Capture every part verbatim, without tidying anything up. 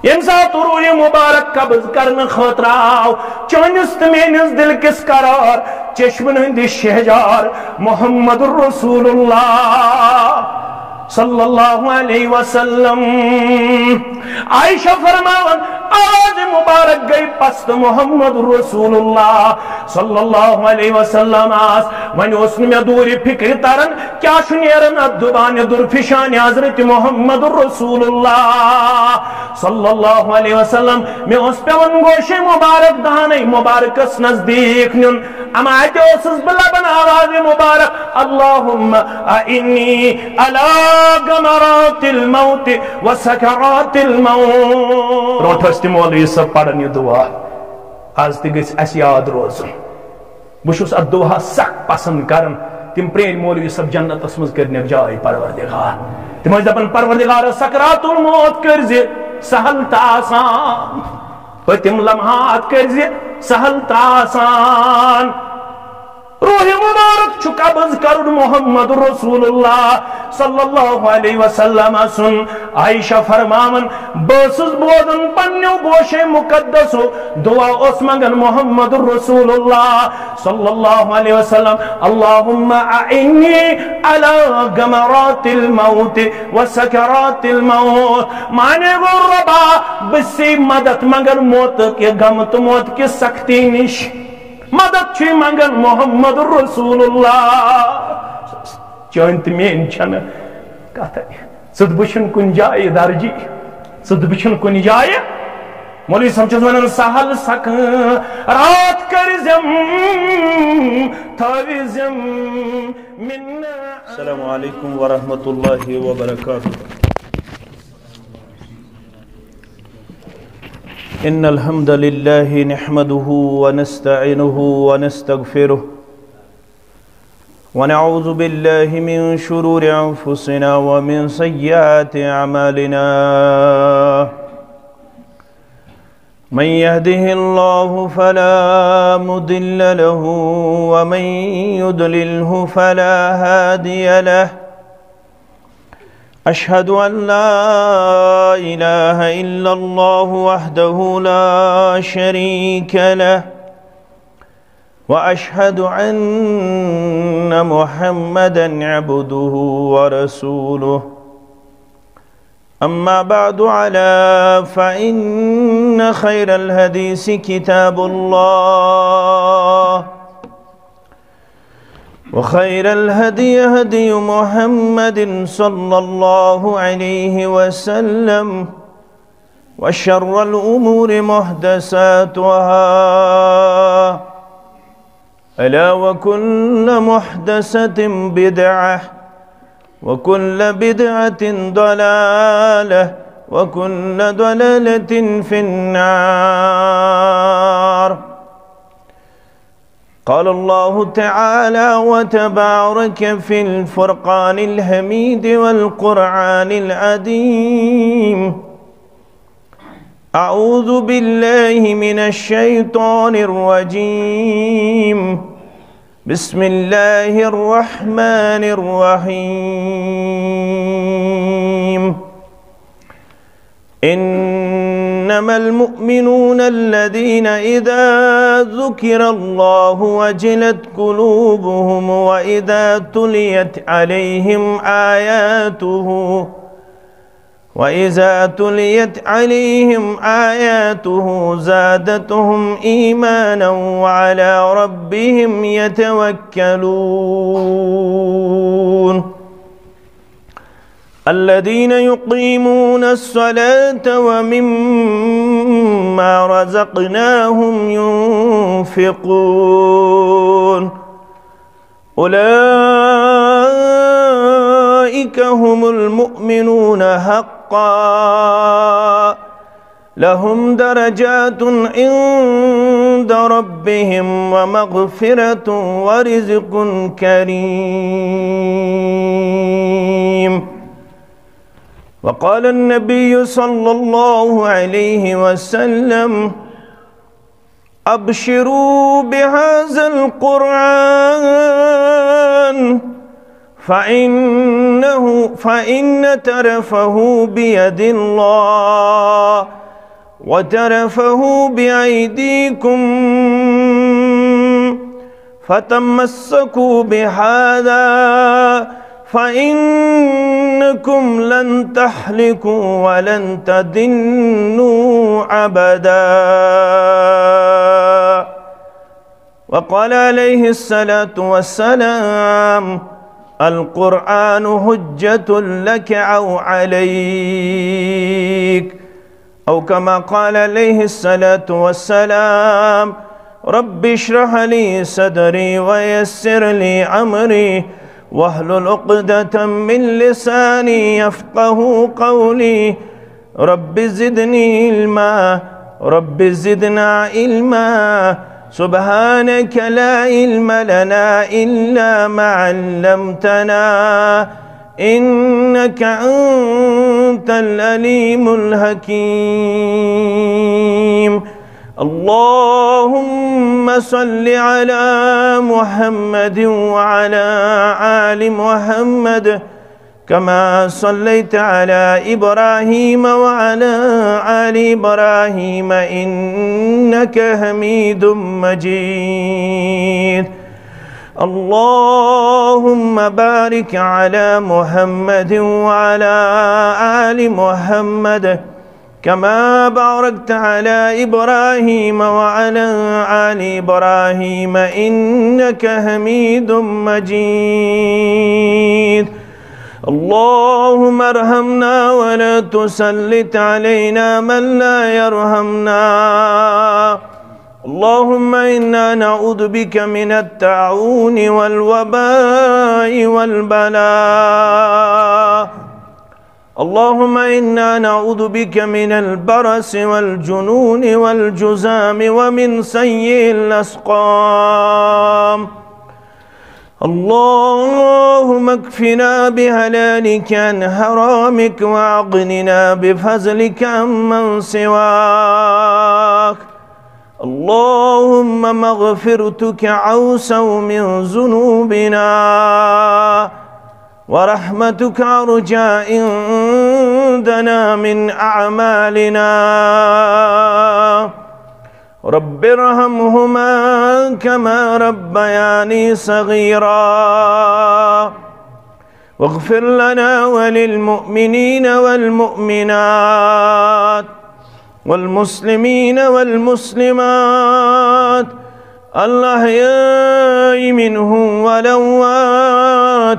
ییٚمہِ ساتہٕ روح مبارک قبض کرنہٕ خٲطرٕ آو، چٲنِس تہٕ میٲنِس دِل کِس قرار چشمن ہٕنٛدِ شہجار محمد رسول اللہ صلی اللہ علیہ وسلم۔ عائشہ فرماوان، آواز مبارک گئی پست، محمد رسول اللہ صلی اللہ علیہ وسلم آس۔ وۄنۍ اوس نہٕ مےٚ دوٗرِ فکرِ تران، کیٛاہ چھُ نیران اتھ دُبانہِ درفشانہِ حضرت محمد رسول اللہ صلی اللہ علیہ وسلم۔ مےٚ اوس پٮ۪وان گوشے مبارک دہانے مبارکس نزدیٖک نیُن۔ اما اتہِ اوسُس بہٕ لبان آواز مبارک، اللہم اعنی علی غمرات الموت و سکرات الموت۔ برونٛٹھ ٲسۍ تِم مولوی صٲب پران یہِ دعا، از تہِ گژھِ اسہِ یاد روزُن۔ بہٕ چھُس اتھ دعاہس سخ پسند کران۔ تِم پرٲنۍ مولوی صٲب جنتس منٛز کٔرنَکھ جاے پروردگار۔ تِم ٲسۍ دپان، پروردگار، سکرات الموت کٔرۍ زِ سہل تہٕ آسان۔ پٔتِم لمحات کٔرۍ زِ سہل تہٕ آسان۔ روح مبارک چھُ قبض کرُن محمد رسول اللہ صلی اللہ علیہ وسلم سُنٛد۔ عائشہ فرماوان، بہٕ ٲسٕس بوزان پننیو گوشے مقدسو دعا اوس منگان محمد رسول اللہ صلی اللہ علیہ وسلم، اللہم اعنی علی غمرات الموت و سکرات الموت۔ معنی گوٚو، رۄبا، بہٕ چھُسے مدد منگان موتہٕ کہِ غم تہٕ موتہٕ کہِ سختی نِش۔ مدد چھُے منگان محمد رسول اللہ۔ چٲنۍ تہٕ میٲنۍ چھنہٕ کتھے۔ ژٕ تہٕ بہٕ چھِنہٕ کُنہِ جایہِ درجی، ژٕ تہٕ بہٕ چھِنہٕ کُنہِ جایہِ۔ مولوی صٲب چھُس ونان، سہل سکرات کٔرۍ زٮ۪م، تھٲوۍ زٮ۪م مِنہ۔ السلام علیکم ورحمۃ اللہ وبرکاتہ۔ إن الحمد لله نحمده ونستعينه ونستغفره، ونعوذ بالله من شرور أنفسنا ومن سيئات أعمالنا. من يهده الله فلا مضل له، ومن يضلله فلا هادي له. أشهد أن لا إله إلا الله وحده لا شريك له، وأشهد أن محمدا عبده ورسوله. أما بعد، ألا فإن خير الحديث كتاب الله، وخير الهدي هدي محمد صلى الله عليه وسلم، وشر الأمور محدثاتها، ألا وكل محدثة بدعة، وكل بدعة ضلالة، وكل ضلالة في النار. قال الله تعالى وتبارك في الفرقان الحميد والقرآن العظيم: أعوذ بالله من الشيطان الرجيم. بسم الله الرحمن الرحيم. إنما المؤمنون الذين إذا ذكر الله وجلت قلوبهم وإذا تليت عليهم آياته، وإذا تليت عليهم آياته زادتهم إيمانا وعلى ربهم يتوكلون. الذين يقيمون الصلاة ومما رزقناهم ينفقون. أولئك هم المؤمنون حقا، لهم درجات عند ربهم ومغفرة ورزق كريم. وقال النبي صلى الله عليه وسلم: أبشروا بهذا القرآن فإنه، فإن طرفه بيد الله، وترفعوا بأيديكم فتمسكوا بهذا فإنكم لن تهلكوا ولن تضلوا أبدا. وقال عليه الصلاة والسلام: القرآن حجة لك أو عليك. أو كما قال عليه الصلاة والسلام: رب اشرح لي صدري ويسر لي أمري واحلل عقدة من لساني يفقه قولي. رب زدني علما، رب زدنا علما. سبحانك لا علم لنا إلا ما علمتنا إنك أنت العليم الحكيم. اللهم صل على محمد وعلى آل محمد كما صليت على إبراهيم وعلى آل إبراهيم إنك حميد مجيد. اللهم بارك على محمد وعلى آل محمد كما باركت على إبراهيم وعلى آل إبراهيم إنك حميد مجيد. اللهم ارحمنا ولا تسلط علينا من لا يرحمنا. اللهم إنا نعوذ بك من الطاعون والوباء والبلاء. اللهم إنا نعوذ بك من البرص والجنون والجذام ومن سيء الأسقام. اللهم اكفنا بحلالك عن حرامك وأغننا بفضلك عمن سواك. اللهم مغفرتك أوسع من ذنوبنا ورحمتك أرجى عندنا من أعمالنا. رب ارحمهما كما ربياني صغيرا. واغفر لنا وللمؤمنين والمؤمنات والمسلمين والمسلمات الأحياء منهم والأموات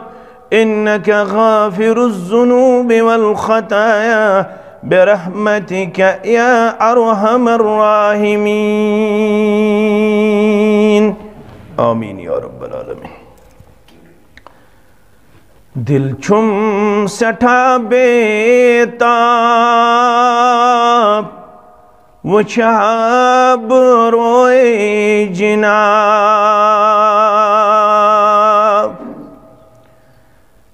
إنك غافر الذنوب والخطايا برحمتك يا أرحم الراحمين. آمين يا رب العالمين. دل چھُم سٮ۪ٹھاہ بے تاب، وٕچھِ ہا بہٕ روے جناب۔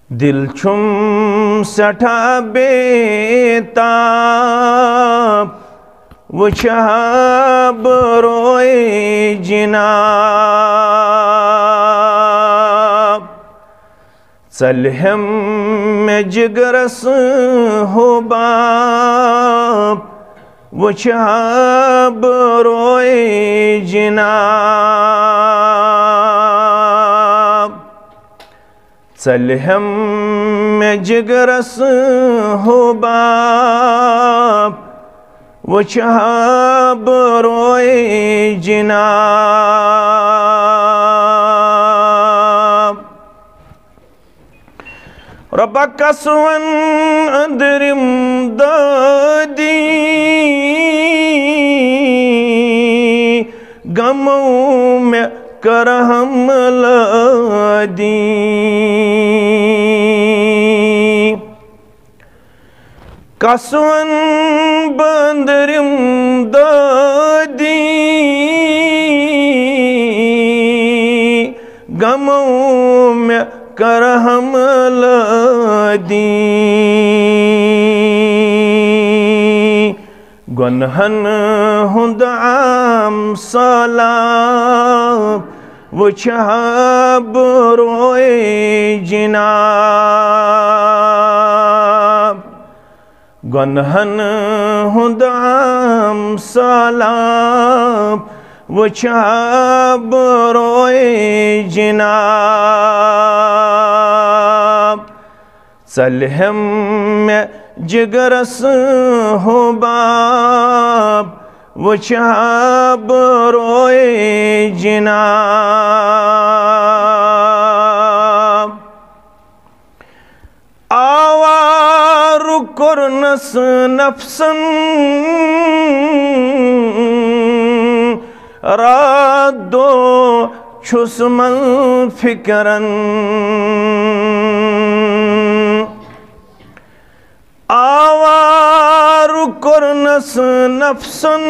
دل چھُم سٮ۪ٹھاہ بے تاب، وٕچھِ ہا بہٕ روے جناب۔ ژَلہِ ہم مےٚ جگرس حباب، وٕچھِ ہا بہٕ روے جناب۔ ژَلہِ ہم مےٚ جگرس حباب، وٕچھِ ہا بہٕ روے جناب۔ رۄبہ کسوَن أنٛدرِم دٲدی، غمو مےٚ کر ہم لٲدی۔ کسوَن بہٕ أنٛدرِم دٲدی، غمو مےٚ کر ہم لٲدی۔ گۄنہن ہُنٛد عام سٲلاب، وٕچھِ ہا بہٕ روے جناب۔ گۄنہن ہُنٛد عام سلام وٕچھِ ہا بہٕ روے جناب۔ ژَلہِ ہم مےٚ جگرس حباب وٕچھِ ہا بہٕ روے جناب۔ آوارٕ کوٚرنس نفسن راتھ دۄہ چھُس من فکرن۔ آوارٕ کوٚرنس نفسن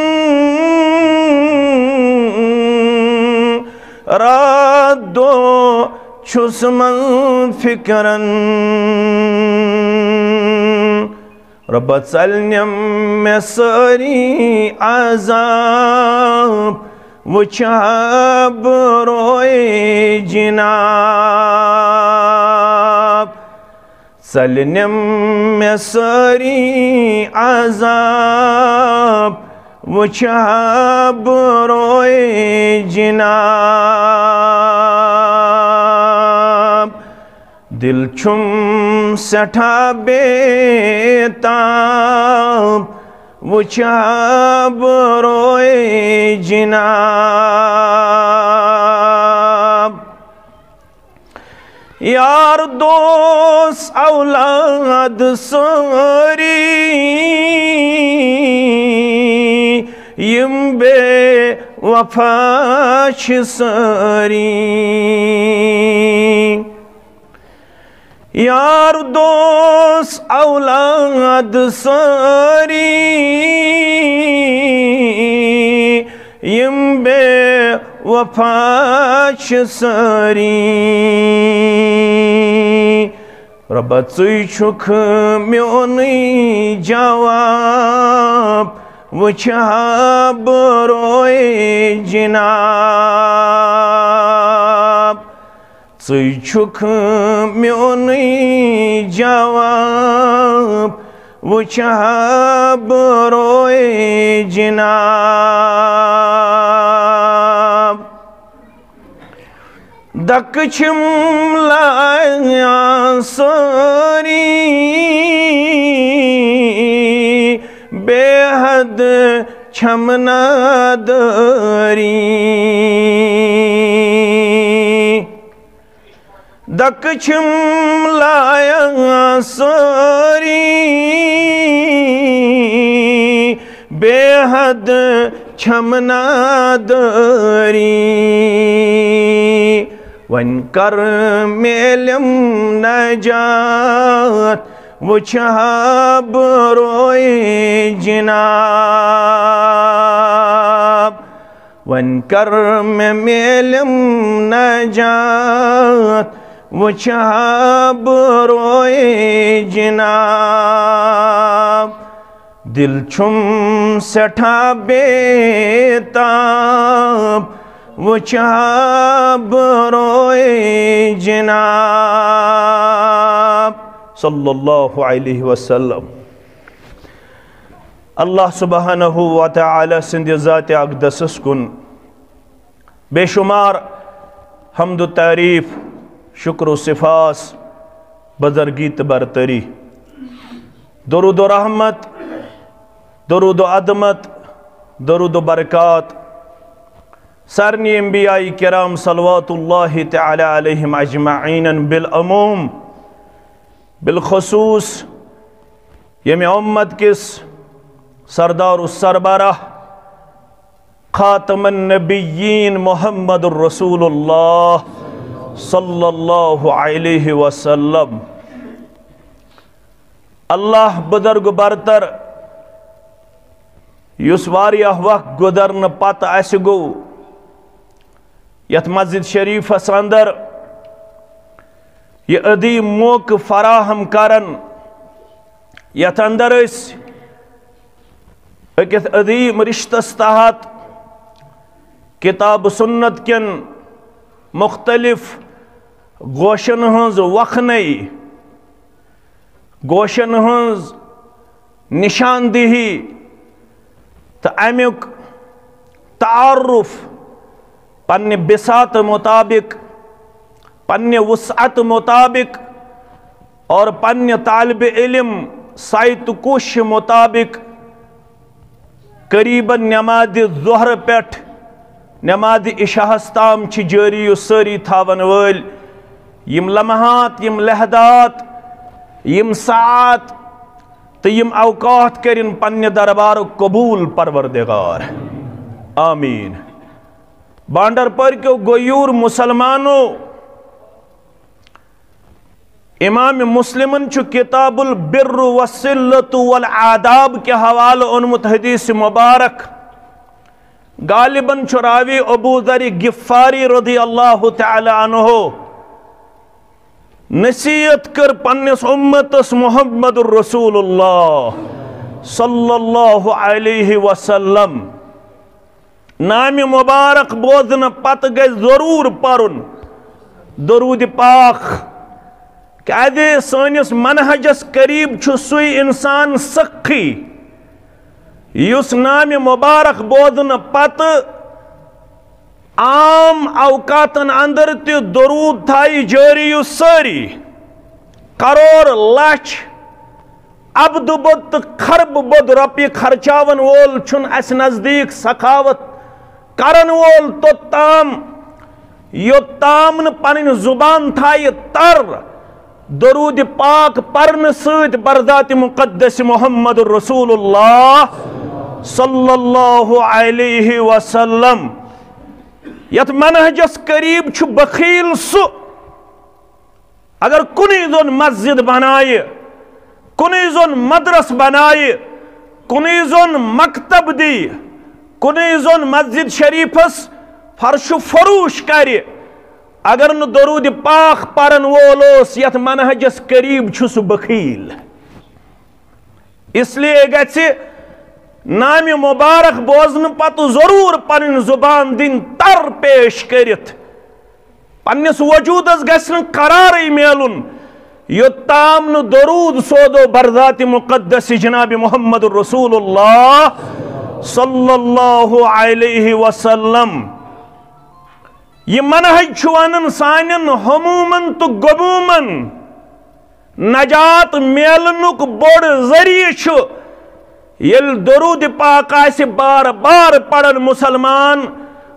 راتھ دۄہ چھُس من فکرن۔ رۄبہ ژَلنٮ۪م مےٚ سٲری عذاب وٕچھِ ہا بہٕ روے جناب۔ ژَلنٮ۪م مےٚ سٲری عذاب وٕچھِ ہا بہٕ روے جناب۔ دل چھُم سٮ۪ٹھاہ بے تاب وٕچھِ ہا بہٕ روے جناب۔ یار دوس اولاد سٲری، یِم بے وفا چھِ سٲری۔ یار دوس اولاد سٲری، یِم بے وفا چھِ سٲری۔ رۄبہ ژٕے چھُکھ میونٕے جواب وٕچھِ ہا بہٕ روے جناب۔ ژٕے چھُکھ میونٕے جواب وٕچھِ ہا بہٕ روے جناب۔ دکہٕ چھِم لایان سٲری، بے حد چھَم نادٲری۔ دکہٕ چھِم لایان سٲری، بے حد چھَم نادٲری۔ وۄنۍ کر میلم نجات، وٕچھِ ہا بہٕ روے جناب۔ وۄنۍ کر مےٚ میلم نجات، وٕچھِ ہا بہٕ روے جناب۔ دل چھُم سٮ۪ٹھاہ بے تاب، وٕچھِ ہا بہٕ روے جناب۔ صلی اللہ علیہ وسلم۔ اللہ سبحانہ و تعالی سٕنٛدِ ذاتِ اقدسس کُن بے شمار حمد و تعریف، شکر و سپاس، بزرگی تہٕ برتری، درود و رحمت، درود و عظمت، درود و برکات سارنٕے انبیاء کرام صلوات اللہ تعالی علیہم اجمعین بالعموم، بالخصوص ییٚمہِ امت کِس سردار و سربراہ خاتم النبیین محمد رسول اللہ صلی اللہ علیہ وسلم۔ اللہ بزرگ برتر، یُس واریاہ وقت گُزرنہٕ پتہٕ اسہِ گوٚو یتھ مسجد شریفس اندر یہِ عظیم موقعہٕ فراہم کرن، یتھ اندر أسۍ أکِس عظیم رشتس تحت کتاب سنت کٮ۪ن مختلف گوشن ہٕنٛز وۄکھنَے، گوشن ہٕنٛز نشاندہی، تہٕ اَمیُک تعارُف پننہِ بساطہٕ مُطابِق، پننہِ وسعتہٕ مُطابِق اور پننہِ طالبِ علم سعی تہٕ کوٗششہِ مُطابِق قریباً نمازِ ظہر پٮ۪ٹھ نمازِ عشاءَس تام چھِ جٲری و سٲری تھاوَن وٲلۍ یِم لمحات، یِم لحظات، یِم ساعات تہٕ یِم اوقات کٔرِن پننہِ دربارُک قبول پروردگار۔ آمین۔ بانڈر پورکیو غیور مسلمانو، امام مسلمن چھُ کتاب البر والصلة والآداب کہِ حوالہٕ اوٚنمُت حدیث مبارک۔ غالباً چھُ راوی ابو ذر غفاری رضی اللہ تعالی عنہ نصیحت کٔر پننِس امتس محمد رسول اللہ صلی اللہ علیہ وسلم۔ نامِ مبارک بوزنہٕ پتہٕ گژھِ ضروٗر پرُن درود پاک، کیازِ سٲنِس منہجس قریب چھُ سُے انسان سخی یُس نامِ مبارک بوزنہٕ پتہٕ عام اوقاتن اندر تہِ درود تھایہِ جٲری و سٲری۔ کرور، لچھ، ابدٕ بوٚد تہٕ خربہٕ بوٚد رۄپیہِ خرچاون وول چھُنہٕ اسہِ نزدیٖک سخاوت کرن وول توٚتام، یوٚتام نہٕ پنٕنۍ زُبان تھایہِ تر درود پاک پرنہٕ سۭتۍ بر ذاتِ مقدس محمد رسول اللہ صلی اللہ علیہ وسلم۔ یتھ منہجس قریب چھُ بخیل سُہ، اگر کُنُے زوٚن مسجد بنایہِ، کُنُے زوٚن مدرس بنایہِ، کُنُے زوٚن مکتب دی، کُنُے زوٚن مسجد شریفس فرش و فروش کرِ، اگر نہٕ درود پاک پرن وول اوس، یتھ منہجس قریب چھُ سُہ بخیل۔ اس لیے گژھِ نامِ مبارک بوزنہٕ پتہٕ ضروٗر پنٕنۍ زُبان دِنۍ تر پیش کٔرِتھ، پننِس وجودس گژھِ نہٕ قرارٕے میلُن یوٚتام نہٕ درود سوزو بر ذاتِ مقدس جناب محمد رسول اللہ صلی اللہ علیہ وسلم۔ یہِ منہج چھُ ونان سانٮ۪ن ہمومن تہٕ غمومن نجات میلنُک بوٚڑ ذٔریعہٕ چھُ ییٚلہِ درود پاک آسہِ بار بار پران مسلمان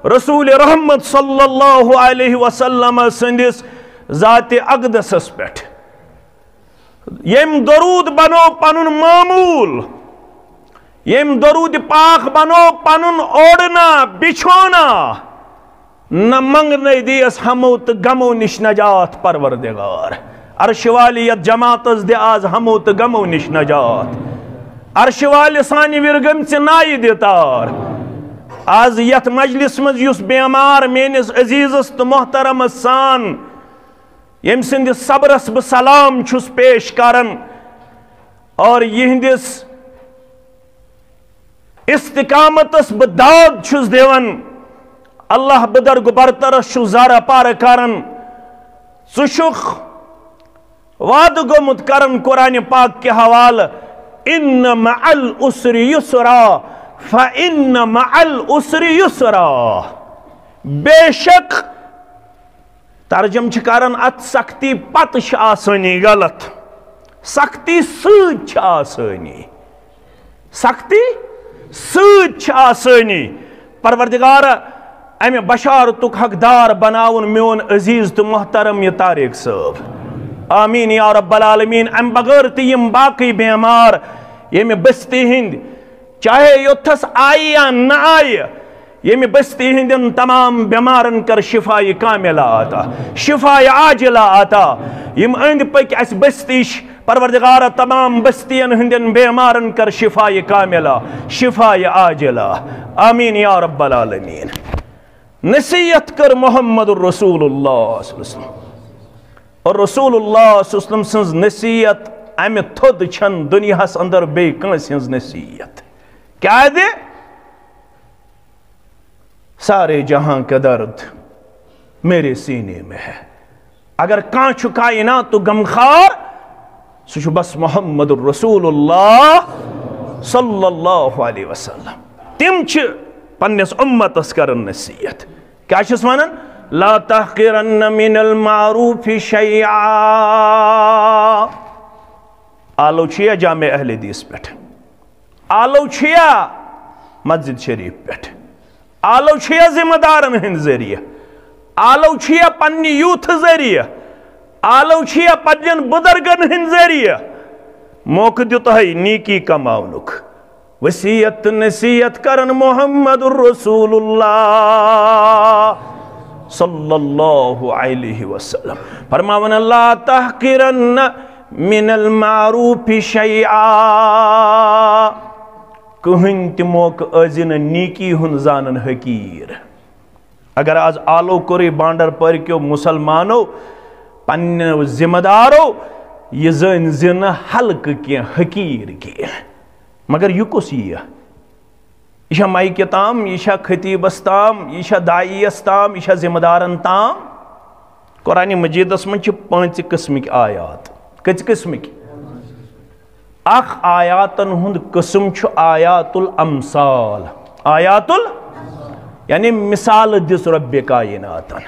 رسول رحمت صلی اللہ علیہ وسلم سٕنٛدِس ذاتِ اقدسس پٮ۪ٹھ۔ ییٚمۍ درود بنوو پنُن معمول، ییٚمۍ درود پاک بنوو پنُن اوڑھنا بچھونا، نہ منگنے دیس ہمو تہٕ غمو نِش نجات پروردگار۔ عرش والی یتھ جماعتس دِ آز ہمو تہٕ غمو نِش نجات۔ عرش والی سانہِ وِرگٔمژِ نایہِ دِ تار۔ آز یتھ مجلس منٛز یُس بیمار میٲنِس عزیزس تہٕ محترمس سان ییٚمۍ سٕنٛدِس صبرس بہٕ سلام چھُس پیش کران اور یِہنٛدِس استقامتس بہٕ داد چھُس دِوان۔ اللہ بُزرگ برترس چھُ زارٕ پارٕ کران۔ ژٕ چھُکھ وعدٕ گوٚمُت کران قرآن پاک کہِ حوالہٕ، "ان مع العسر یسرا، فان مع العسر یسرا"۔ بے شک، ترجمہٕ چھِ کران اتھ، سختی پتہٕ چھِ آسٲنی، غلط۔ سختی سۭتۍ چھِ آسٲنی۔ سختی سۭتۍ چھِ آسٲنی۔ پروردگارا، امہِ بشارتُک حقدار بناوُن میون عزیز تہٕ محترم یہِ طارق صٲب۔ آمین یا رب العالمین۔ امہِ بغٲر تہِ یِم باقٕے بیمار ییٚمہِ بستی ہٕنٛدۍ، چاہے یوٚتھس آیہِ یا نہ آیہِ، ییٚمہِ بستی ہٕنٛدٮ۪ن تمام بیمارن کر شفایہِ کاملہ عطا، شفایہِ عاجلہ عطا۔ یِم أنٛدۍ پٔکۍ اسہِ بستی چھِ، پروردگارا، تمام بستین ہٕنٛدٮ۪ن بیمارن کر شفایہِ کاملہ، شفایہِ عاجلہ۔ آمین یا رب العالمین۔ نصیحت کر محمد رسول اللہ صلی اللہ علیہ وسلم۔ اور رسول اللہ صلی اللہ علیہ وسلم سٕنٛز نصیحت امہِ تھوٚد چھنہٕ دُنیاہس اندر بیٚیہِ کٲنٛسہِ ہٕنٛز نصیحت۔ کیازِ؟ سارے جہاں کا درد میرے سینے میں ہے۔ اگر کانٛہہ چھُ کائناتُک غمخار، سُہ چھُ بس محمد رسول اللہ صلی اللہ علیہ وسلم۔ تِم چھِ پننِس اُمتس کران نصیحت۔ کیٛاہ چھِس ونان؟ لا تحقرن من المعروف شیئا۔ آلو چھُ یا جامع اہل حدیث پٮ۪ٹھ؟ آلو چھُ یا مسجد شریف پٮ۪ٹھ؟ آلو چھُ یا ذمہ دارن ہٕنٛدۍ ذٔریعہٕ؟ آلو چھُ یا پننہِ یوٗتھٕ ذٔریعہٕ؟ آلو چھُ یا پننٮ۪ن بُزرگن ہٕنٛدۍ ذٔریعہٕ؟ موقعہٕ دیُت تۄہہِ نیکی کماونُک۔ وصیت تہٕ نصیحت کرن محمد رسول اللہ صلی اللہ علیہ وسلم۔ فرماوان، لا تحقرن من المعروف شیئا۔ کٕہٕنۍ تہِ موقعہٕ ٲسۍ نہٕ نیکی ہُنٛد زانن حقیٖر۔ اگر آز آلو کوٚرُے بانڈر پورِ کیو مسلمانو، پننیو ذمہ دارو، یہِ زٲنۍ زِ نہٕ ہلکہٕ کینٛہہ، حقیٖر کینٛہہ۔ مگر یہِ کُس یِیہِ؟ یہِ چھا مایکہِ تام، یہِ چھا خطیبس تام، یہِ چھا داعیس تام، یہِ چھا ذمہ دارن تام؟ قرآن مجیدس منٛز چھِ پانٛژِ قٕسمٕکۍ آیات۔ کٔژِ قٕسمٕکۍ؟ اکھ آیاتن ہُنٛد قٕسم چھُ آیات الامثال۔ آیات ال-، یعنی مثال دِژ رۄبِ کائناتن۔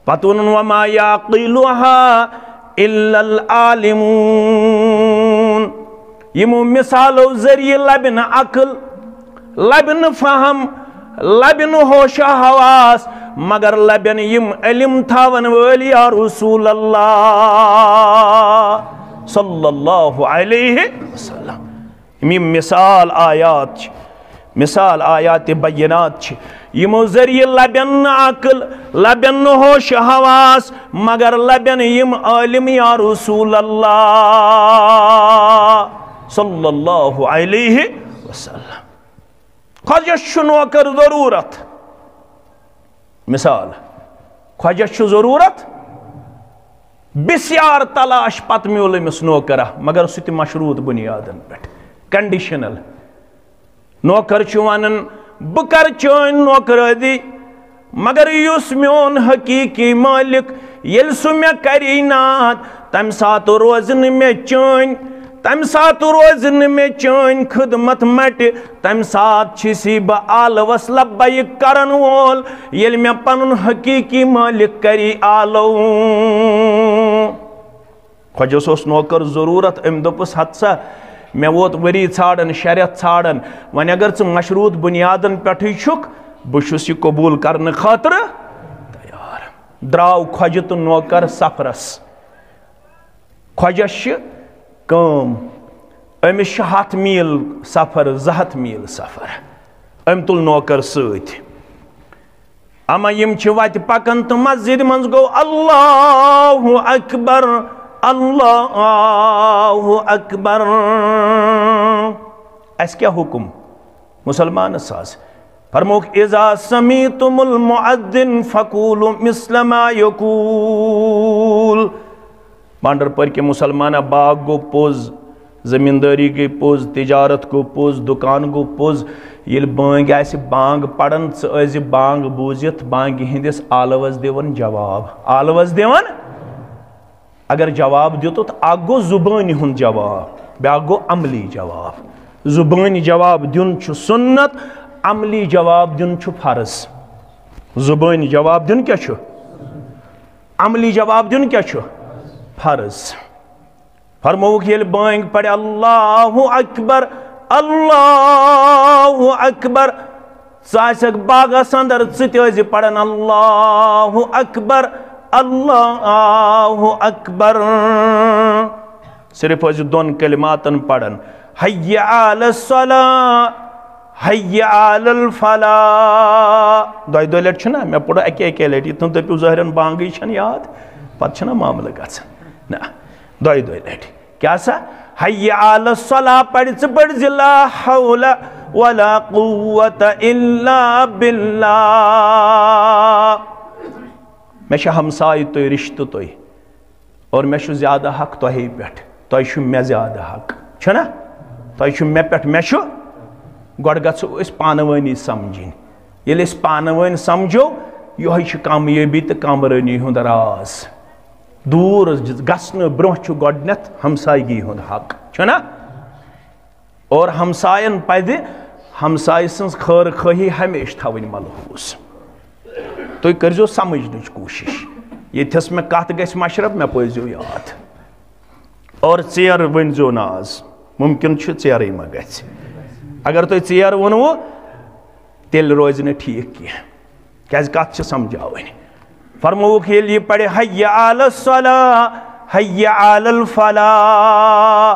پتہٕ ووٚنُن، وما یعقلها الا العالمون۔ یِمو مثالو ذٔریعہٕ لبہِ نہٕ عقل، لبہِ نہٕ فہم، لبہِ نہٕ ہوش و حواس، مگر لبن یِم علم تھاون وٲلۍ یا رسول اللہ صلی اللہ علیہ وسلم۔ یِم، یِم مثال آیات چھِ، مثال آیات بینات چھِ، یِمو ذٔریعہٕ لبن نہٕ عقل، لبن نہٕ ہوش و حواس، مگر لبن یِم عالم یا رسول اللہ صلی اللہ علیہ وسلم۔ خۄجس چھُ نوکر ضروٗرت۔ مثال، خۄجس چھُ ضروٗرت، بسیار تلاش پتہٕ میوٗل أمِس نوکرا، مگر سُہ تہِ مشروٗط بُنیادن پٮ۪ٹھ، conditional۔ نوکر چھُ ونان، بہٕ کرٕ چٲنۍ نوکرٲدی، مگر یُس میون حقیقی مالک، ییٚلہِ سُہ مےٚ کرِ عنایت، تمہِ ساتہٕ روزِ نہٕ مےٚ چٲنۍ، تمہِ ساتہٕ روزِ نہٕ مےٚ چٲنۍ خدمت مٹہِ، تمہِ ساتہٕ چھُسی بہٕ آلوس لبیک کرن وول، ییٚلہِ مےٚ پنُن حقیقی مالک کرِ آلو۔ خۄجس اوس نوکر ضروٗرت، أمۍ دوٚپُس، ہتہٕ سا، مےٚ ووت ؤری ژھانڈان، شےٚ رٮ۪تھ ژھانڈان، وۄنۍ اگر ژٕ مشروٗط بُنیادن پٮ۪ٹھٕے چھُکھ، بہٕ چھُس یہِ قبوٗل کرنہٕ خٲطرٕ تیار۔ درٛاو خۄجہِ تہٕ نوکر سفرس۔ خۄجس چھِ کٲم، أمِس چھِ ہتھ میٖل سفر، زٕ ہتھ میٖل سفر، أمۍ تُل نوکر سۭتۍ۔ اما یِم چھِ وتہِ پکان تہٕ مسجد منٛز گوٚو اللہ اکبر، اللہ اکبر۔ اسہِ کیٛاہ حُکم؟ مسلمانس آز فرمووُکھ، اذا سمعتم المؤذن فقولوا مثل ما یقول۔ بانڈر پورِ کہِ مسلمانہ، باغ گوٚو پوٚز، زمیٖندٲری گٔے پوٚز، تجارت گوٚو پوٚز، دُکان گوٚو پوٚز۔ ییٚلہِ بٲنگۍ آسہِ بانگ پران، ژٕ ٲسۍ زِ بانگ بوٗزِتھ بانگہِ ہٕنٛدِس آلوس دِوان جواب۔ آلوس دِوان، اگر جواب دیُتُتھ، اکھ گوٚو زُبٲنۍ ہُنٛد جواب، بیٛاکھ گوٚو عملی جواب۔ زُبٲنۍ جواب دیُن چھُ سُنت، عملی جواب دیُن چھُ فرض۔ زُبٲنۍ جواب دیُن کیٛاہ چھُ؟ عملی جواب دیُن کیٛاہ چھُ؟ فرض۔ فرمووُکھ، ییٚلہِ بٲنگ پرِ، اللہ اکبر، اللہ اکبر، ژٕ آسکھ باغس اندر، ژٕ تہِ ٲسۍ زِ پران، اللہ اکبر، اللہ اکبر۔ صرف ٲسۍ زِ دۄن کلماتن پران، حی علی الصلاۃ، حی علی الفلاح۔ دۄیہِ دۄیہِ لٹہِ چھُنہ مےٚ پوٚر اکے اکے لٹہِ، یِتھ نہٕ دٔپِو ظٲہرن بانگٕے چھنہٕ یاد، پتہٕ چھُنہ معاملہٕ گژھان۔ نہ، دۄیہِ دۄیہِ لٹہِ۔ کیٛاہ سا؟ حی علی الصلاۃ پرِ ژٕ، پرِ زِ لا حول ولا قوة الا باللہ۔ مےٚ چھِ ہمسایہِ تُہۍ، رشتہٕ تُہۍ، اور مےٚ چھُ زیادٕ حق تۄہے پٮ۪ٹھ، تۄہہِ چھُ مےٚ زیادٕ حق، چھُنہ؟ تۄہہِ چھُ مےٚ پٮ۪ٹھ، مےٚ چھُ۔ گۄڈٕ گژھو أسۍ پانہٕ وٲنی سمجھِنۍ۔ ییٚلہِ أسۍ پانہٕ وٲنۍ سمجھو، یِہوٚے چھُ کامیٲبی تہٕ کامرٲنی ہُنٛد راز۔ دوٗر گژھنہٕ برونٛہہ چھُ گۄڈٕنٮ۪تھ ہمسایگی ہُنٛد حق، چھُنہ؟ اور ہمساین پزِ ہمسایہِ سٕنٛز خٲر خٲہی ہمیشہِ تھاوٕنۍ ملحوظ۔ تُہۍ کٔرۍزیو سمجھنٕچ کوٗشِش۔ ییٚتھس مےٚ کتھ گژھِ مشرف، مےٚ پٲیزیو یاد۔ اور ژیر ؤنۍزیو نہٕ آز۔ ممکن چھُ ژیرٕے ما گژھِ۔ اگر تۄہہِ ژیر ووٚنوُ، تیٚلہِ روزِ نہٕ ٹھیٖک کینٛہہ۔ کیٛازِ کتھ چھِ سمجھاوٕنۍ۔ فرمووُکھ، ییٚلہِ یہِ پرِ، حی علی الصلاح، حی علی الفلاح،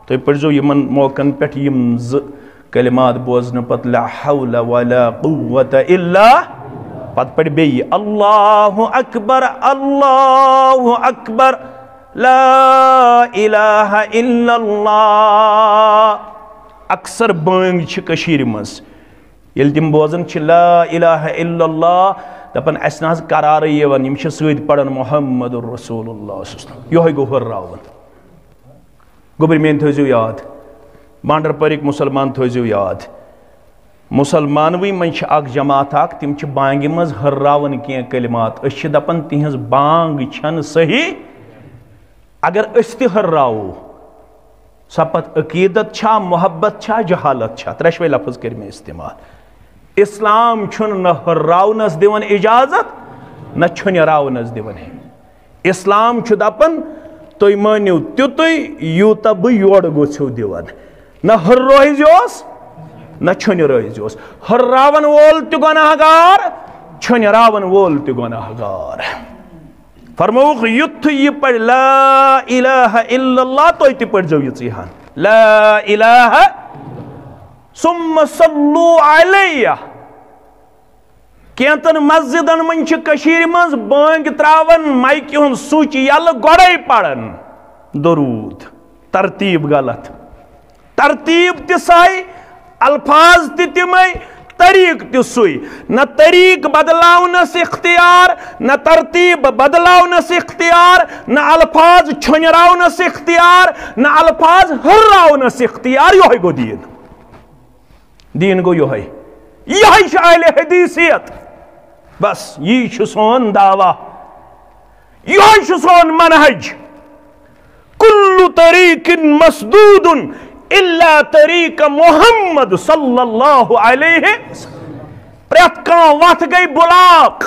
تُہۍ پٔرۍزیو یِمن موقعن پٮ۪ٹھ یِم زٕ کلمات بوزنہٕ پتہٕ، لا حول ولا قوة الا، پتہٕ پرِ بیٚیہِ، اللہ اکبر، اللہ اکبر، لا الہ الا اللہ۔ اکثر بٲنگ چھِ کٔشیٖرِ منٛز، ییٚلہِ تِم بوزان چھِ لا الہ الا اللہ، دپان، اسہِ نہ حظ قرارٕے یِوان، یِم چھِ سۭتۍ پران محمد رسول اللہ صلی اللہ علیہ وسلم۔ یِہوٚے گوٚو ہُرراوُن۔ گوٚبرۍ میٲنۍ تھٲیزیو یاد، بانڈر پورِکۍ مُسلمان تھٲیزیو یاد، مُسلمانوٕے منٛز چھِ اکھ جماعت اکھ، تِم چھِ بانگہِ منٛز ہُرراوان کینٛہہ کلمات۔ أسۍ چھِ دپان، تِہنٛز بانگ چھنہٕ صحیح۔ اگر أسۍ تہِ ہُرراوو، سۄ پتہٕ عقیدت چھا، محبت چھا، جہالت چھا؟ ترٛٮ۪شوَے لفظ کٔرۍ مےٚ استعمال۔ اسلام چھُنہٕ نہ ہُرراونس دِوان اجازت، نہ چھُنہِ راونس دِوان۔ اسلام چھُ دپان، تُہۍ مٲنِو تیُتُے یوٗتاہ بہٕ یورٕ گوٚژھِو دِوان۔ نہ ہُررٲوزیوس، نہ چھُنہِ رٲوزیوس۔ ہُرراون وول تہِ گۄناہ گار، چھُنہِ راون وول تہِ گۄناہ گار۔ فرمووُکھ، یُتھ یہِ پرِ لا الہ الا اللہ، تُہۍ تہِ پٔرۍزیو یِژٕے ہن، لا الہ، ثم صلوا علیہ۔ کینٛژن مسجدن منٛز چھِ کٔشیٖرِ منٛز بٲنگۍ تراوان، مایکہِ ہُنٛد سُچ یَلہٕ، گۄڈَے پران درود۔ ترتیٖب غلط۔ ترتیٖب تہِ سۄے، الفاظ تہِ تِمے، طریٖق تہِ سُے۔ نہ طریٖق بدلاونس اختیار، نہ ترتیٖب بدلاونس اختیار، نہ الفاظ چھۄنراونس اختیار، نہ الفاظ ہُرراونس اختیار۔ یِہوٚے گوٚو دیٖن۔ دیٖن گوٚو یِہوٚے۔ یِہوٚے چھِ اہلِ حدیثیت۔ بس، یی چھُ سون دعویٰ۔ یِہوٚے چھُ سون منہج۔ کل طریق مسدود الا طریق محمد صلی اللہ علیہ وسلم۔ پرٛٮ۪تھ کانٛہہ وتھ گٔے block۔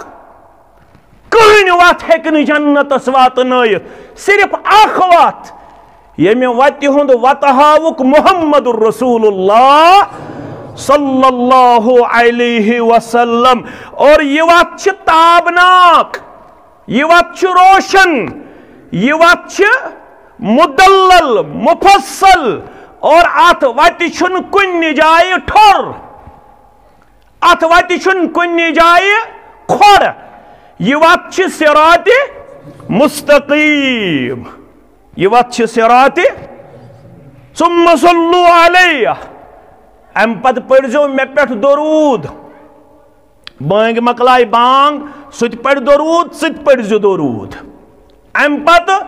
کٕہٕنۍ وتھ ہیٚکہِ نہٕ جنتس واتنٲیِتھ۔ صرف اکھ وتھ، ییٚمہِ وتہِ ہُنٛد وتہٕ ہاوُکھ محمد رسول اللہ صلی اللہ علیہ وسلم۔ اور یہِ وتھ چھِ تابناک، یہِ وتھ چھِ روشن، یہِ وتھ چھِ مدلل، مفصل، اور اتھ وتہِ چھُنہٕ کُنہِ جایہِ ٹھوٚر، اتھ وتہِ چھُنہٕ کُنہِ جایہِ کھۄر۔ یہِ وتھ چھِ صراط مستقیم، یہِ وتھ چھِ صراط۔ ثم صلوا علیہ، امہِ پتہٕ پٔرۍزیو مےٚ پٮ۪ٹھ درود۔ بٲنگۍ مۄکلایہِ بانگ، سُہ تہِ پرِ درود، ژٕ تہِ پٔرۍزِ درود۔ امہِ پتہٕ